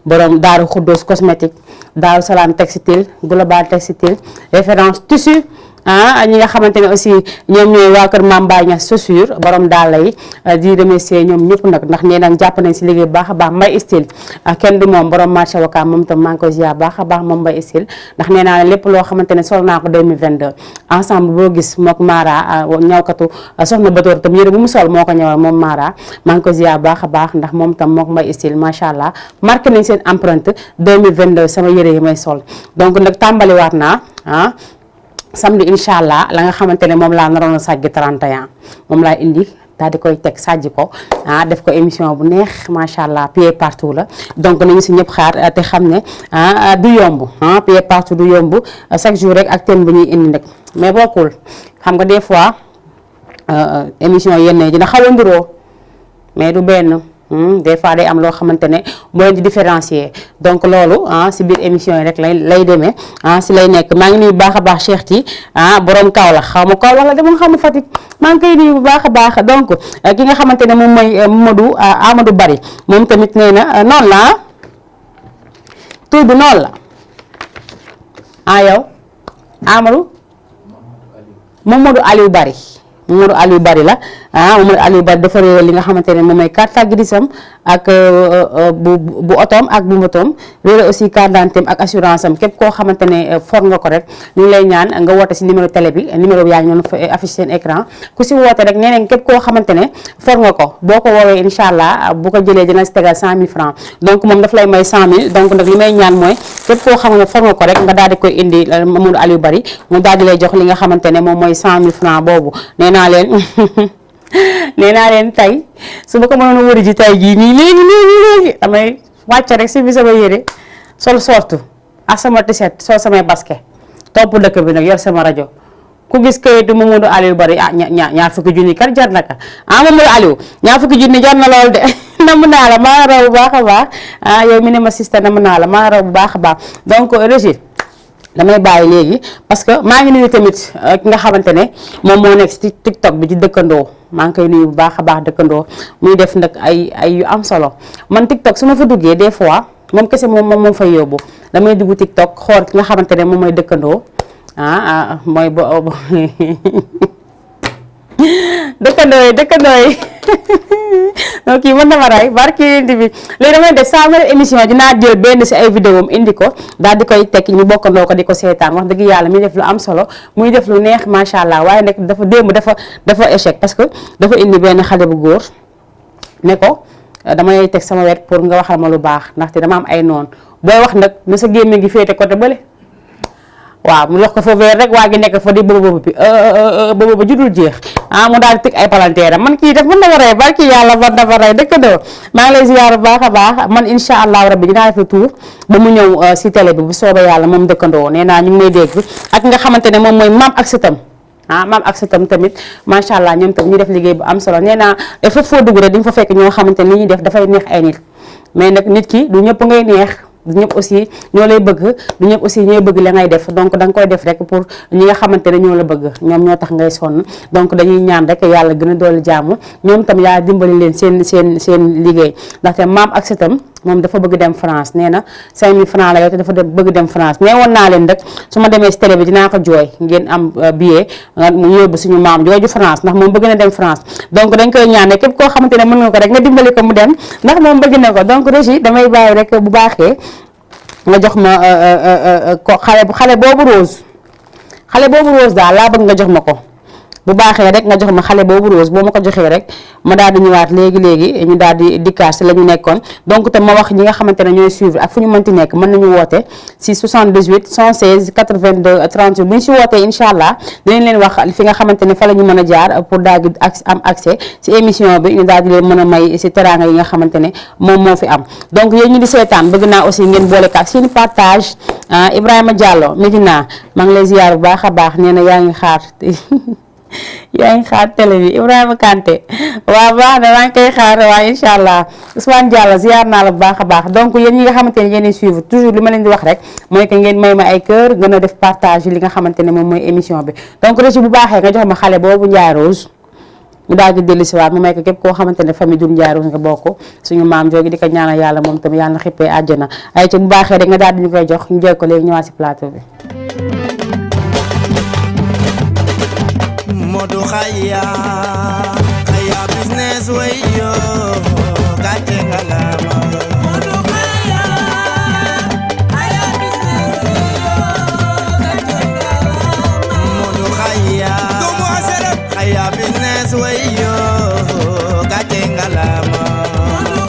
Speaker 1: borom Daaru Xuddoos cosmétique Daaru Salaam textile global textile référence tissu ñi nga xamante ne aussi ñoom ñooy waa kër Mame Baye Niass chaussure borom daala yi di remercier ñoom ñëpp nag ndax nee nañ jàpp nañ si liggéey bu baax a baax Mbaye style kenn du moom borom marché Wakaam moom tam maa ngi koy ziar baax a baax moom Mbaye style ndax nee naa lépp loo xamante ne sol naa ko 2022 ensemble boo gis mook Mara ñawkatu soxna Batoor tam yére bu mu sol moo ko ñëwal moom Mara maa ngi koy ziar baax a baax ndax moom tam mook Mbaye style macha allah marqué nañ seen empreinte 2022 sama yére yi may sol donc nag tàmbaliwaat naa samedi incha allah la nga xamante ne moom laa naroon a sàjj 31 moom laa indi daal di koy teg sàjj ko def ko émission bu neex macha allah pied partout la donc nañu si ñëpp xaar te xam ne du yomb pied partout du yomb chaque jour rek ak thème bi ñuy indi nag mais bokkul xam nga des fois émission yenn dina xaw a nduroo mais du benn. Des fois day am loo xamante ne mooy di différencier donc loolu si biir émission yi rek lay demee si lay nekk maa ngi nuyu bu baax a baax Cheikh Ti borom Kaolack xaw ma Kaolack la demoon xaw ma Fatick maa ngi koy nuyu bu baax a baax donc ki nga xamante ne moom mooy Amadou Bari moom tamit nee na noonu la tur bi noonu la yow Amadou Mamadou Aliou Bari Mamadou Aliou Bari la Mamadou Aliou Bari dafa réer li nga xamante ne moom mooy carte grise am ak bu otoom ak bu motoom réer aussi carte d'identité ak assurance am képp koo xamante ne for nga ko rek ñu ngi lay ñaan nga woote si numéro télé bi numéro bi yaa ngi noonu affiché seen écran ku si woote rek nee nañ képp koo xamante ne for nga ko boo ko woowee incha allah bu ko jëlee dina si tegal 100 000 francs donc moom daf lay may 100 000 donc nag li may ñaan mooy képp koo xam ne for nga ko rek nga daal di koy indi Mamadou Aliou Bari mu daal di lay jox li nga xamante ne moom mooy 100 000 francs boobu nee naa leen tey su ma ko mënoon a wëri ji tey jii nii léegi damay wàcc rek si bi sama yére sol sortu ak sama t-shirt sol samay basket topp dëkk bi nag yor sama rajo ku gis kayitu Mamadou Aliou Bari ñaar fukki junni kat jar na ka Mamadou Aliou ñaar fukki junni jar na lool de namm naa la maa raw bu baax a baax yow mi ne ma sista namm naa la maa raw bu baax a baax donc Régis damay bàyyi léegi parce que maa ngi nuyu tamit ki nga xamante ne moom moo nekk ci TikTok bi ci dëkkandoo maa ngi koy nuyu bu baax a baax dëkkandoo muy def nag ay yu am solo man TikTok su ma fa duggee des fois moom kese moom fay yóbbu damay dugg TikTok xool ki nga xamante ne moom mooy dëkkandoo mooy dëkkandoo yi donc kii mën na ma ray barki indi bi léegi damay def saa ma émission dinaa jël benn si ay vidéo am indi ko daal di koy tekki ñu bokkandoo ko di ko seetaan wax dëgg yàlla muy def lu am solo muy def lu neex macha allah waaye nag dafa échec parce que dafa indi benn xale bu góor ne ko damay teg sama wet pour nga waxal ma lu baax ndaxte dama am ay noon booy wax nag na sa gémmiñ ngi féete côté bële waaw mu lox ko fa weer rek waa gi nekk fa di bëba ba judul jeex mu daal di teg ay palanteeram man kii def mën na ma rey barki yàlla man dafa rey dëkkandoo maa ngi lay ziar bu baax a baax man incha allahu rabbi dinaa def tour ba mu ñëw si télé bi bu soobee yàlla moom dëkkandoo nee naa ñu ngi may dégg ak nga xamante ne moom mooy maam ak sëtam maam ak sëtam tamit macha allah ñoom tam ñu def liggéey bu am solo nee naa fépp foo dugg rek di nga fa fekk ñoo xamante ni ñuy def dafay neex ay nit mais nag nit ki du ñëpp ngay neex du ñëpp aussi ñoo lay bëgg du ñëpp aussi ñooy bëgg la ngay def donc da nga koy def rek pour ñi nga xamante ne ñoo la bëgg ñoom ñoo tax ngay sonn donc dañuy ñaan rek yàlla gën a doolu jàmm ñoom tam yàlla dimbali leen seen liggéey ndaxte maam ak sëtam moom dafa bëgg dem France nee na 5000 francs la yow te dafa bëgg dem France mais woon naa leen rek su ma demee si télé bi dinaa ko jooy ngeen am billet mu yóbbu suñu maam jooju France ndax moom bëgg na dem France donc dañ koy ñaan képp koo xamante ne mën nga ko rek nga dimbali ko mu dem ndax moom bëgg na ko donc Régis damay bàyyi rek bu baaxee nga jox ma xale boobu rose daal laa bëgg nga jox ma ko bu baaxee rek nga jox ma xale boobu rose boo ma ko joxee rek ma daal di ñëwaat léegi ñu daal di dikkaat si la ñu nekkoon donc te ma wax ñi nga xamante ne ñooy suivre ak fu ñu mënti nekk mën nañu woote si 78 116 82 38 bu ñu si wootee incha allah dinañ leen wax fi nga xamante ne fa la ñu mën a jaar pour daal di am accès si émission bi ñu daal di leen mën a may si teraanga yi nga xamante ne moom moo fi am donc yéen ñu di seetaan bëgg naa aussi ngeen boole ak seen partage Ibrahima Diallo Medina maa ngi lay ziar bu baax a baax nee na yaa ngi xaar yaa ngi xaar télé bi Ibrahima Kanté waaw baax na maa ngi koy xaar waaye incha allah Ousmane Diallo ziar naa la bu baax a baax donc yéen ñi nga xamante ne yéen suivre toujours li ma leen di wax rek mooy que ngeen may ma ay kër gën a def partage li nga xamante ne moom mooy émission bi donc Régis bu baaxee nga jox ma xale boobu Ndiaye Rose mu daal di dellusiwaat mu may ko képp koo xamante ne famille Doudou Ndiaye Rose nga bokk suñu maam joogi di ko ñaanal yàlla moom tamit yàlla na xippee àjjana ay ci bu baaxee rek nga daal di ñu koy jox ñu jël ko léegi ñëwaat si plateau bi.
Speaker 5: Modou Khaya business way yo gàcce ngalama Modou Khaya business way yo gàcce ngalama Modou Khaya doomu aserep Khaya business way yo gàcce ngalama Modou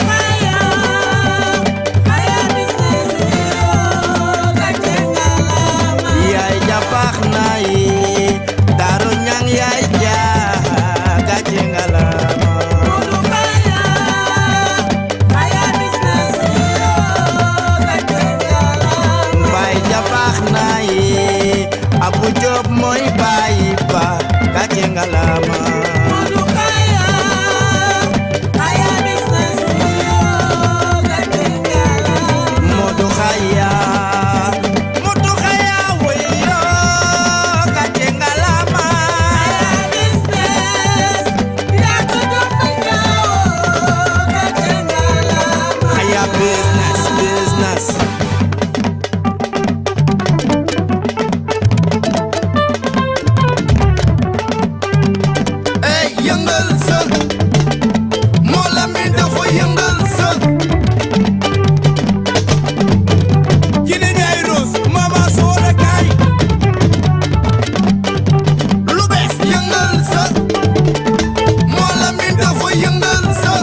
Speaker 5: Khaya business way yo gàcce ngalama yaay japax na yi Daru nyang yaay jaa gàcce ngalama Modou Khaya business yo gàcce ngalama Baay japax na yi Abu Job mooy baay ba gàcce ngalama Modou Khaya business yo gàcce ngalama Modou Khaya way yo gàcce ngalama business hey yëngal sa moo la mi dafa yëngal sa Jine Ndiaye Rose mama soora kaay lu bees yëngal sa moo la mi dafa yëngal sa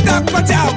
Speaker 5: dak ko jaaw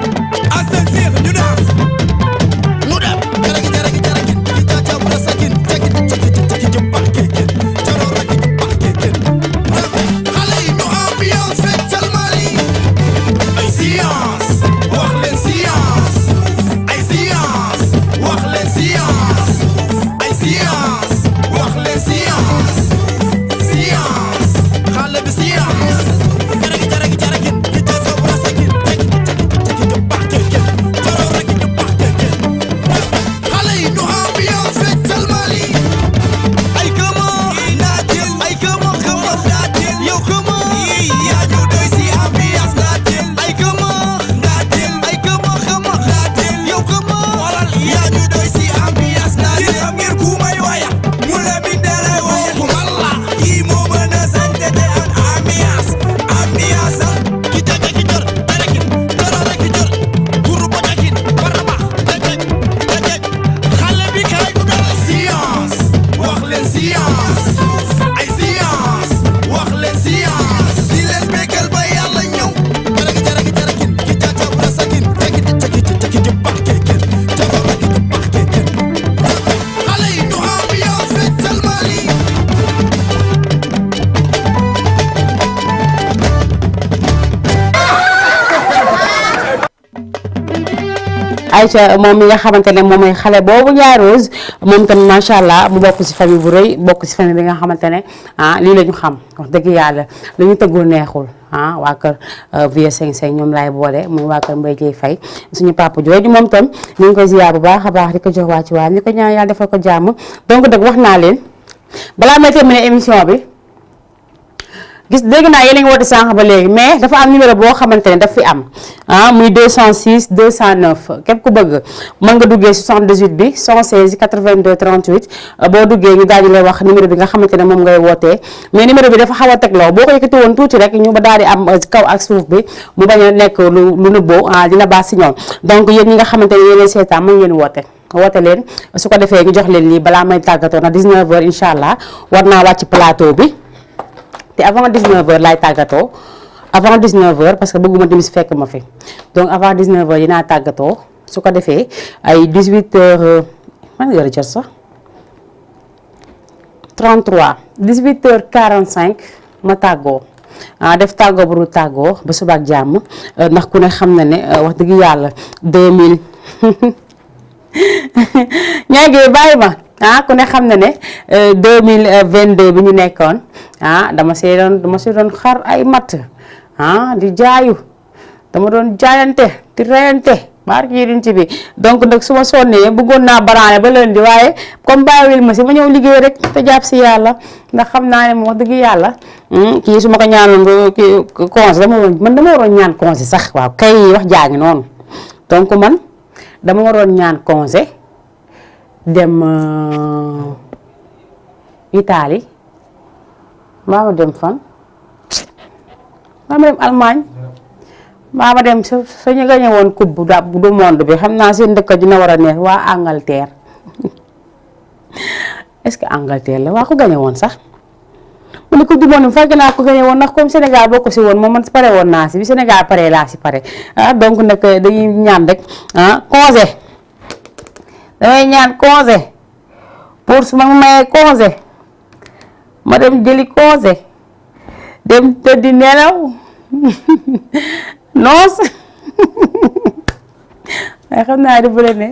Speaker 1: Aïcha moom mi nga xamante ne moom mooy xale boobu Ndiaye Rose moom tamit macha allah mu bokk ci famille bu rëy bokk ci famille bi nga xamante ne lii la ñu xam wax dëgg yàlla li ñu tëggul neexul waa kër Vieux 55 ñoom laay boole muy waa kër Mbaye Dieye Faye suñu papa jooju moom tam ñu ngi koy ziar bu baax a baax di ko jox waa ci waa ñu ko ñaan yàlla defal ko jàmm donc nag wax naa leen balaa may terminer émission bi gis dégg naa yéen a ngi woote sànq ba léegi mais dafa am numéro boo xamante ne daf fi am muy 206 209 képp ku bëgg mën nga duggee 78 bi 116 82 38 boo duggee ñu daal di lay wax numéro bi nga xamante ne moom ngay wootee mais numéro bi dafa xaw a tegloo boo ko yëkkati woon tuuti rek ñu ba daal di am kaw ak suuf bi mu bañ a nekk lu nëbboo dina baax si ñoom donc yéen ñi nga xamante ne yéen seetaan mën ngeen woote leen su ko defee ñu jox leen lii balaa may tàggatoo na 19h incha allah war naa wàcc plateau bi. te avant 19h laay tàggatoo avant 19h parce que bëgguma timis fekk ma fi donc avant 19h dinaa tàggatoo su ko defee ay 18h man nga jot sax 33 18h45 ma tàggoo def tàggoo bu dul tàggoo ba suba ak jàmm ndax ku ne xam na ne wax dëgg yàlla 2000 ñaagee bàyyi ma. ku ne xam na ne 2022 bi ñu nekkoon dama see doon xar ay matt di jaayu dama doon jaayante di reyante barki yéen ci bi donc nag su ma sonnee bëggoon naa baraane ba leen di waaye comme bàyyiwul ma si ma ñëw liggéey rek te jàpp si yàlla ndax xam naa ne moom wax dëgg yàlla kii su ma ko ñaanoon kii congé dama waroon ñaan congé sax waaw kay wax jaa ngi noonu donc man dama waroon ñaan congé dem Italie maa ma dem fan maa ma dem Allemagne maa ma dem sa ñu gañe woon coupe du monde bi xam naa seen dëkk dina war a neex waa Angleterre est-ce que Angleterre la waa ko gañe woon sax mu ne coupe du monde bi fekk naa ko gañe woon ndax comme Sénégal bokk si woon moom man pare woon naa si bi Sénégal pare laa si pare donc nag dañuy ñaan rek congé damay ñaan congé pour su ma mayee congé ma dem jëli congé dem tëddi nelaw noos waaye xam naa ne bu la ne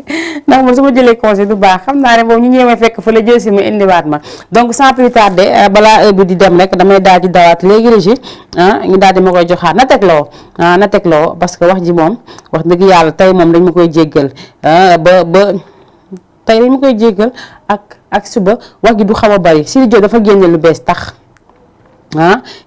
Speaker 1: ndax man su ma jëlee congé du baax xam naa ne boobu ñu ñëwee fekk fa la jël si mu indiwaat ma donc sans plus tarder balaa heure bi di dem rek damay daal di dawaat léegi régie ñu daal di ma koy joxaat na tegloo parce que wax ji moom wax dëgg yàlla tey moom dañ ma koy jéggal ba tey dañ ma koy jéggal ak suba wax gi du xaw a bari Sidy Diop dafa génne lu bees tax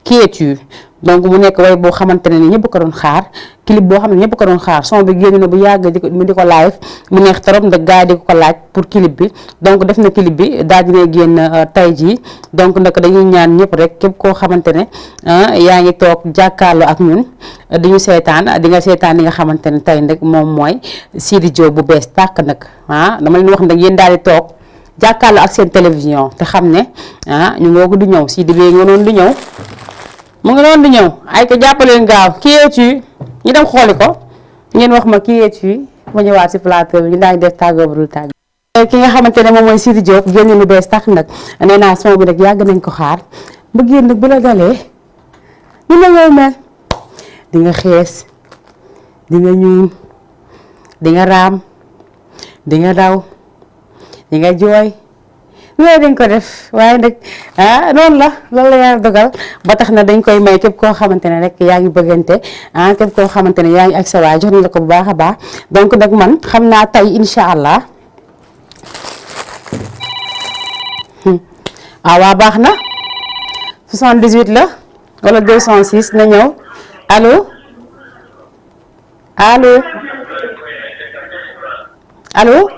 Speaker 1: qui es-tu donc mu nekk way boo xamante ne ni ñëpp ko doon xaar clip boo xam ne ñëpp ko doon xaar son bi génn na bu yàgg di ko live mu neex trop nag gars yi di ko laaj pour clip bi donc def na clip bi daal dina génn tay jii donc nag dañuy ñaan ñëpp rek képp koo xamante ne yaa ngi toog jàkkaarloo ak ñun di ñu seetaan di nga seetaan li nga xamante ne tey nag moom mooy Sidy Diop bu bees tàkk nag dama leen wax nag yéen daal di toog jàkkaarloo ak seen télévision te xam ne ñu ngoo ko di ñëw Sidy bi nga noonu di ñëw mu ngi noonu di ñëw ay ko jàppaleen gaaw qui es-tu ñu dem xooli ko ngeen wax ma qui es-tu ma ñëwaat si plateau bi ñu daañu def tàggoo bu dul tàggoo ki nga xamante ne moom mooy Sidy Diop génn lu bees tax nag nee naa son bi nag yàgg nañ ko xaar ba génn nag bu la dalee ni la ngay mel di nga xees di nga ñuul di nga raam di nga daw di nga jooy loolu dañ ko def waaye nag noonu la loolu la yàlla dogal ba tax na dañ koy may képp koo xamante ne rek yaa ngi bëggante képp koo xamante ne yaa ngi ak sa waay jox na la ko bu baax a baax donc nag man xam naa tey incha allah waa baax na 78 la wala 206 na ñëw allo allo allo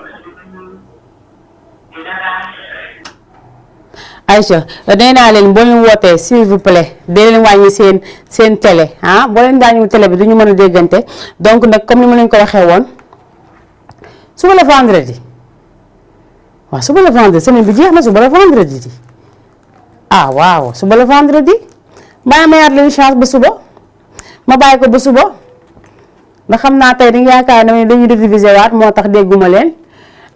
Speaker 1: Aïcha nee naa leen boo leen wootee s'il vous plaît dee leen wàññi seen télé boo leen daañu télé bi du ñu mën a déggante donc nag comme ni ma leen ko waxee woon suba la vendredi waaw suba la vendredi semaine bi jeex na suba la vendredi di waaw suba la vendredi bàyyi ma yaat leen chance ba suba ma bàyyi ko ba suba ndax xam naa tey dañu yaakaar ne dañuy réviser waat moo tax dégguma leen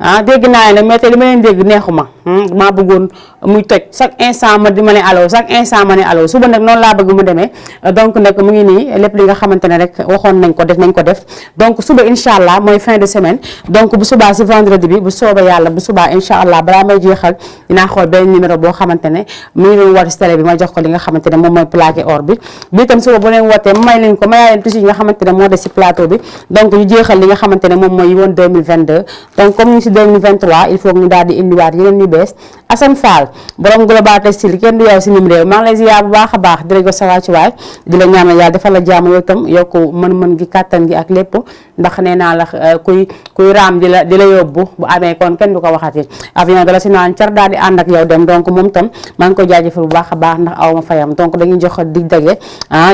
Speaker 1: dégg naa nag mais tey li ma leen dégg neexuma maa bëggoon muy toj chaque instant ma di ma ne allo chaque instant ma ne allo suba nag noonu laa bëgg mu demee donc nag mu ngi nii lépp li nga xamante ne rek waxoon nañ ko def donc suba incha allah mooy fin de semaine donc bu subaa si vendredi bi bu soobee yàlla bu subaa incha allah balaa may jeexal dinaa xool benn numéro boo xamante ne mu ngi doon woote si télé bi ma jox ko li nga xamante ne moom mooy plaqué or bi itam suba bu leen wootee ma may leen ko mayaa leen tuuti yi nga xamante ne moo des si plateau bi donc ñu jeexal li nga xamante ne moom mooy woon 2022 donc comme ñu si 2023 il faut que ñu daal di indiwaat yeneen ñu bees Assane Fall borom global textile kenn du yow si nim réew maa ngi lay ziar bu baax a baax di la jox sa wàccuwaay di la ñaanal yàlla defal la jàmm yow itam yokk mën-mën gi kàttan gi ak lépp ndax nee naa la kuy raam di la yóbbu bu amee kon kenn du ko waxati avion dala si naan car daal di ànd ak yow dem donc moom tam maa ngi koy jaajëfal bu baax a baax ndax aw ma fayam donc dañuy jox dig dage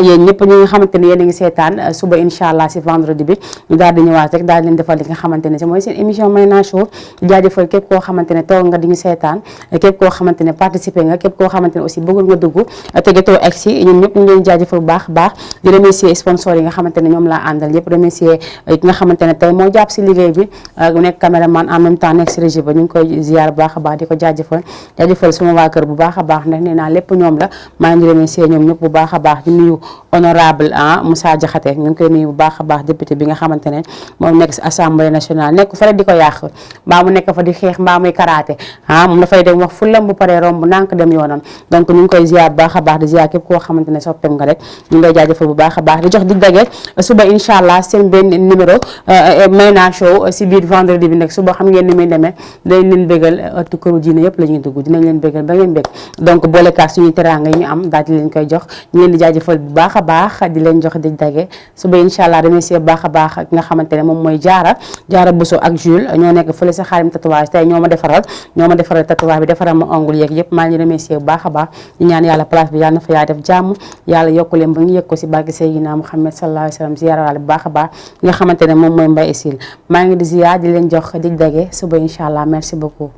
Speaker 1: yéen ñëpp ñi nga xamante ne yéen a ngi seetaan suba incha allah si vendredi bi ñu daal di ñëwaat rek daal di leen defal li nga xamante ne si mooy seen émission Mayna Show jaajëfal képp koo xamante ne toog nga di ñu seetaan képp koo xamante ne participé nga képp koo xamante ne aussi bëggul nga dugg te jotoo egg si ñun ñëpp ñu ngi leen jaajëfal bu baax a baax di remercier sponsor yi nga xamante ne ñoom laa àndal yëpp remercier ki nga xamante ne tey moo jàpp si liggéey bi mu nekk caméraman en même temps nekk si régie ba ñu ngi koy ziar bu baax a baax di ko jaajëfal suma waa kër bu baax a baax ndax nee naa lépp ñoom la maa ngi remercier ñoom ñëpp bu baax a baax di nuyu honorable Moussa Diakhaté ñu ngi koy nuyu bu baax a baax député bi nga xamante ne moom nekk si assemblée nationale nekk fa rek di ko yàq mbaa mu nekk fa di xeex mbaa muy karaté moom dafay dem wax fulam bu paree romb nànk dem yoonam donc ñu ngi koy ziar bu baax a baax di ziar képp koo xamante ne soppeem nga rek ñu ngi lay jaajëfal bu baax a baax di jox dig dage suba incha allah seen benn numéro Mayna Show si biir vendredi bi nag suba xam ngeen ni muy demee dañ leen bégal ëttu këru diine yëpp la ñuy dugg dinañ leen bégal ba ngeen bég donc boolekaas suñuy teraanga yi ñu am daal di leen koy jox ñu leen di jaajëfal bu baax a baax di leen jox dig dage suba incha allah remercier bu baax a baax ki nga xamante ne moom mooy Jaara Bousso ak Jules ñoo nekk fële sa Xaarim tatouage tey ñoo ma defaral tatouage bi defaral ma ongle yeeg yëpp maa ngi remercier bu baax a baax ñu ñaan yàlla place bi yàlla na fa yaa def jàmm yàlla yokku leen ba ñu yëg ko si barke Seydina Muhammad sallallahu alayhi wa sallam ziyaarale bu baax a baax nga xamante ne moom mooy Mbaye Essil maa ngi di ziyaar di leen jox dig dage suba incha allah merci beaucoup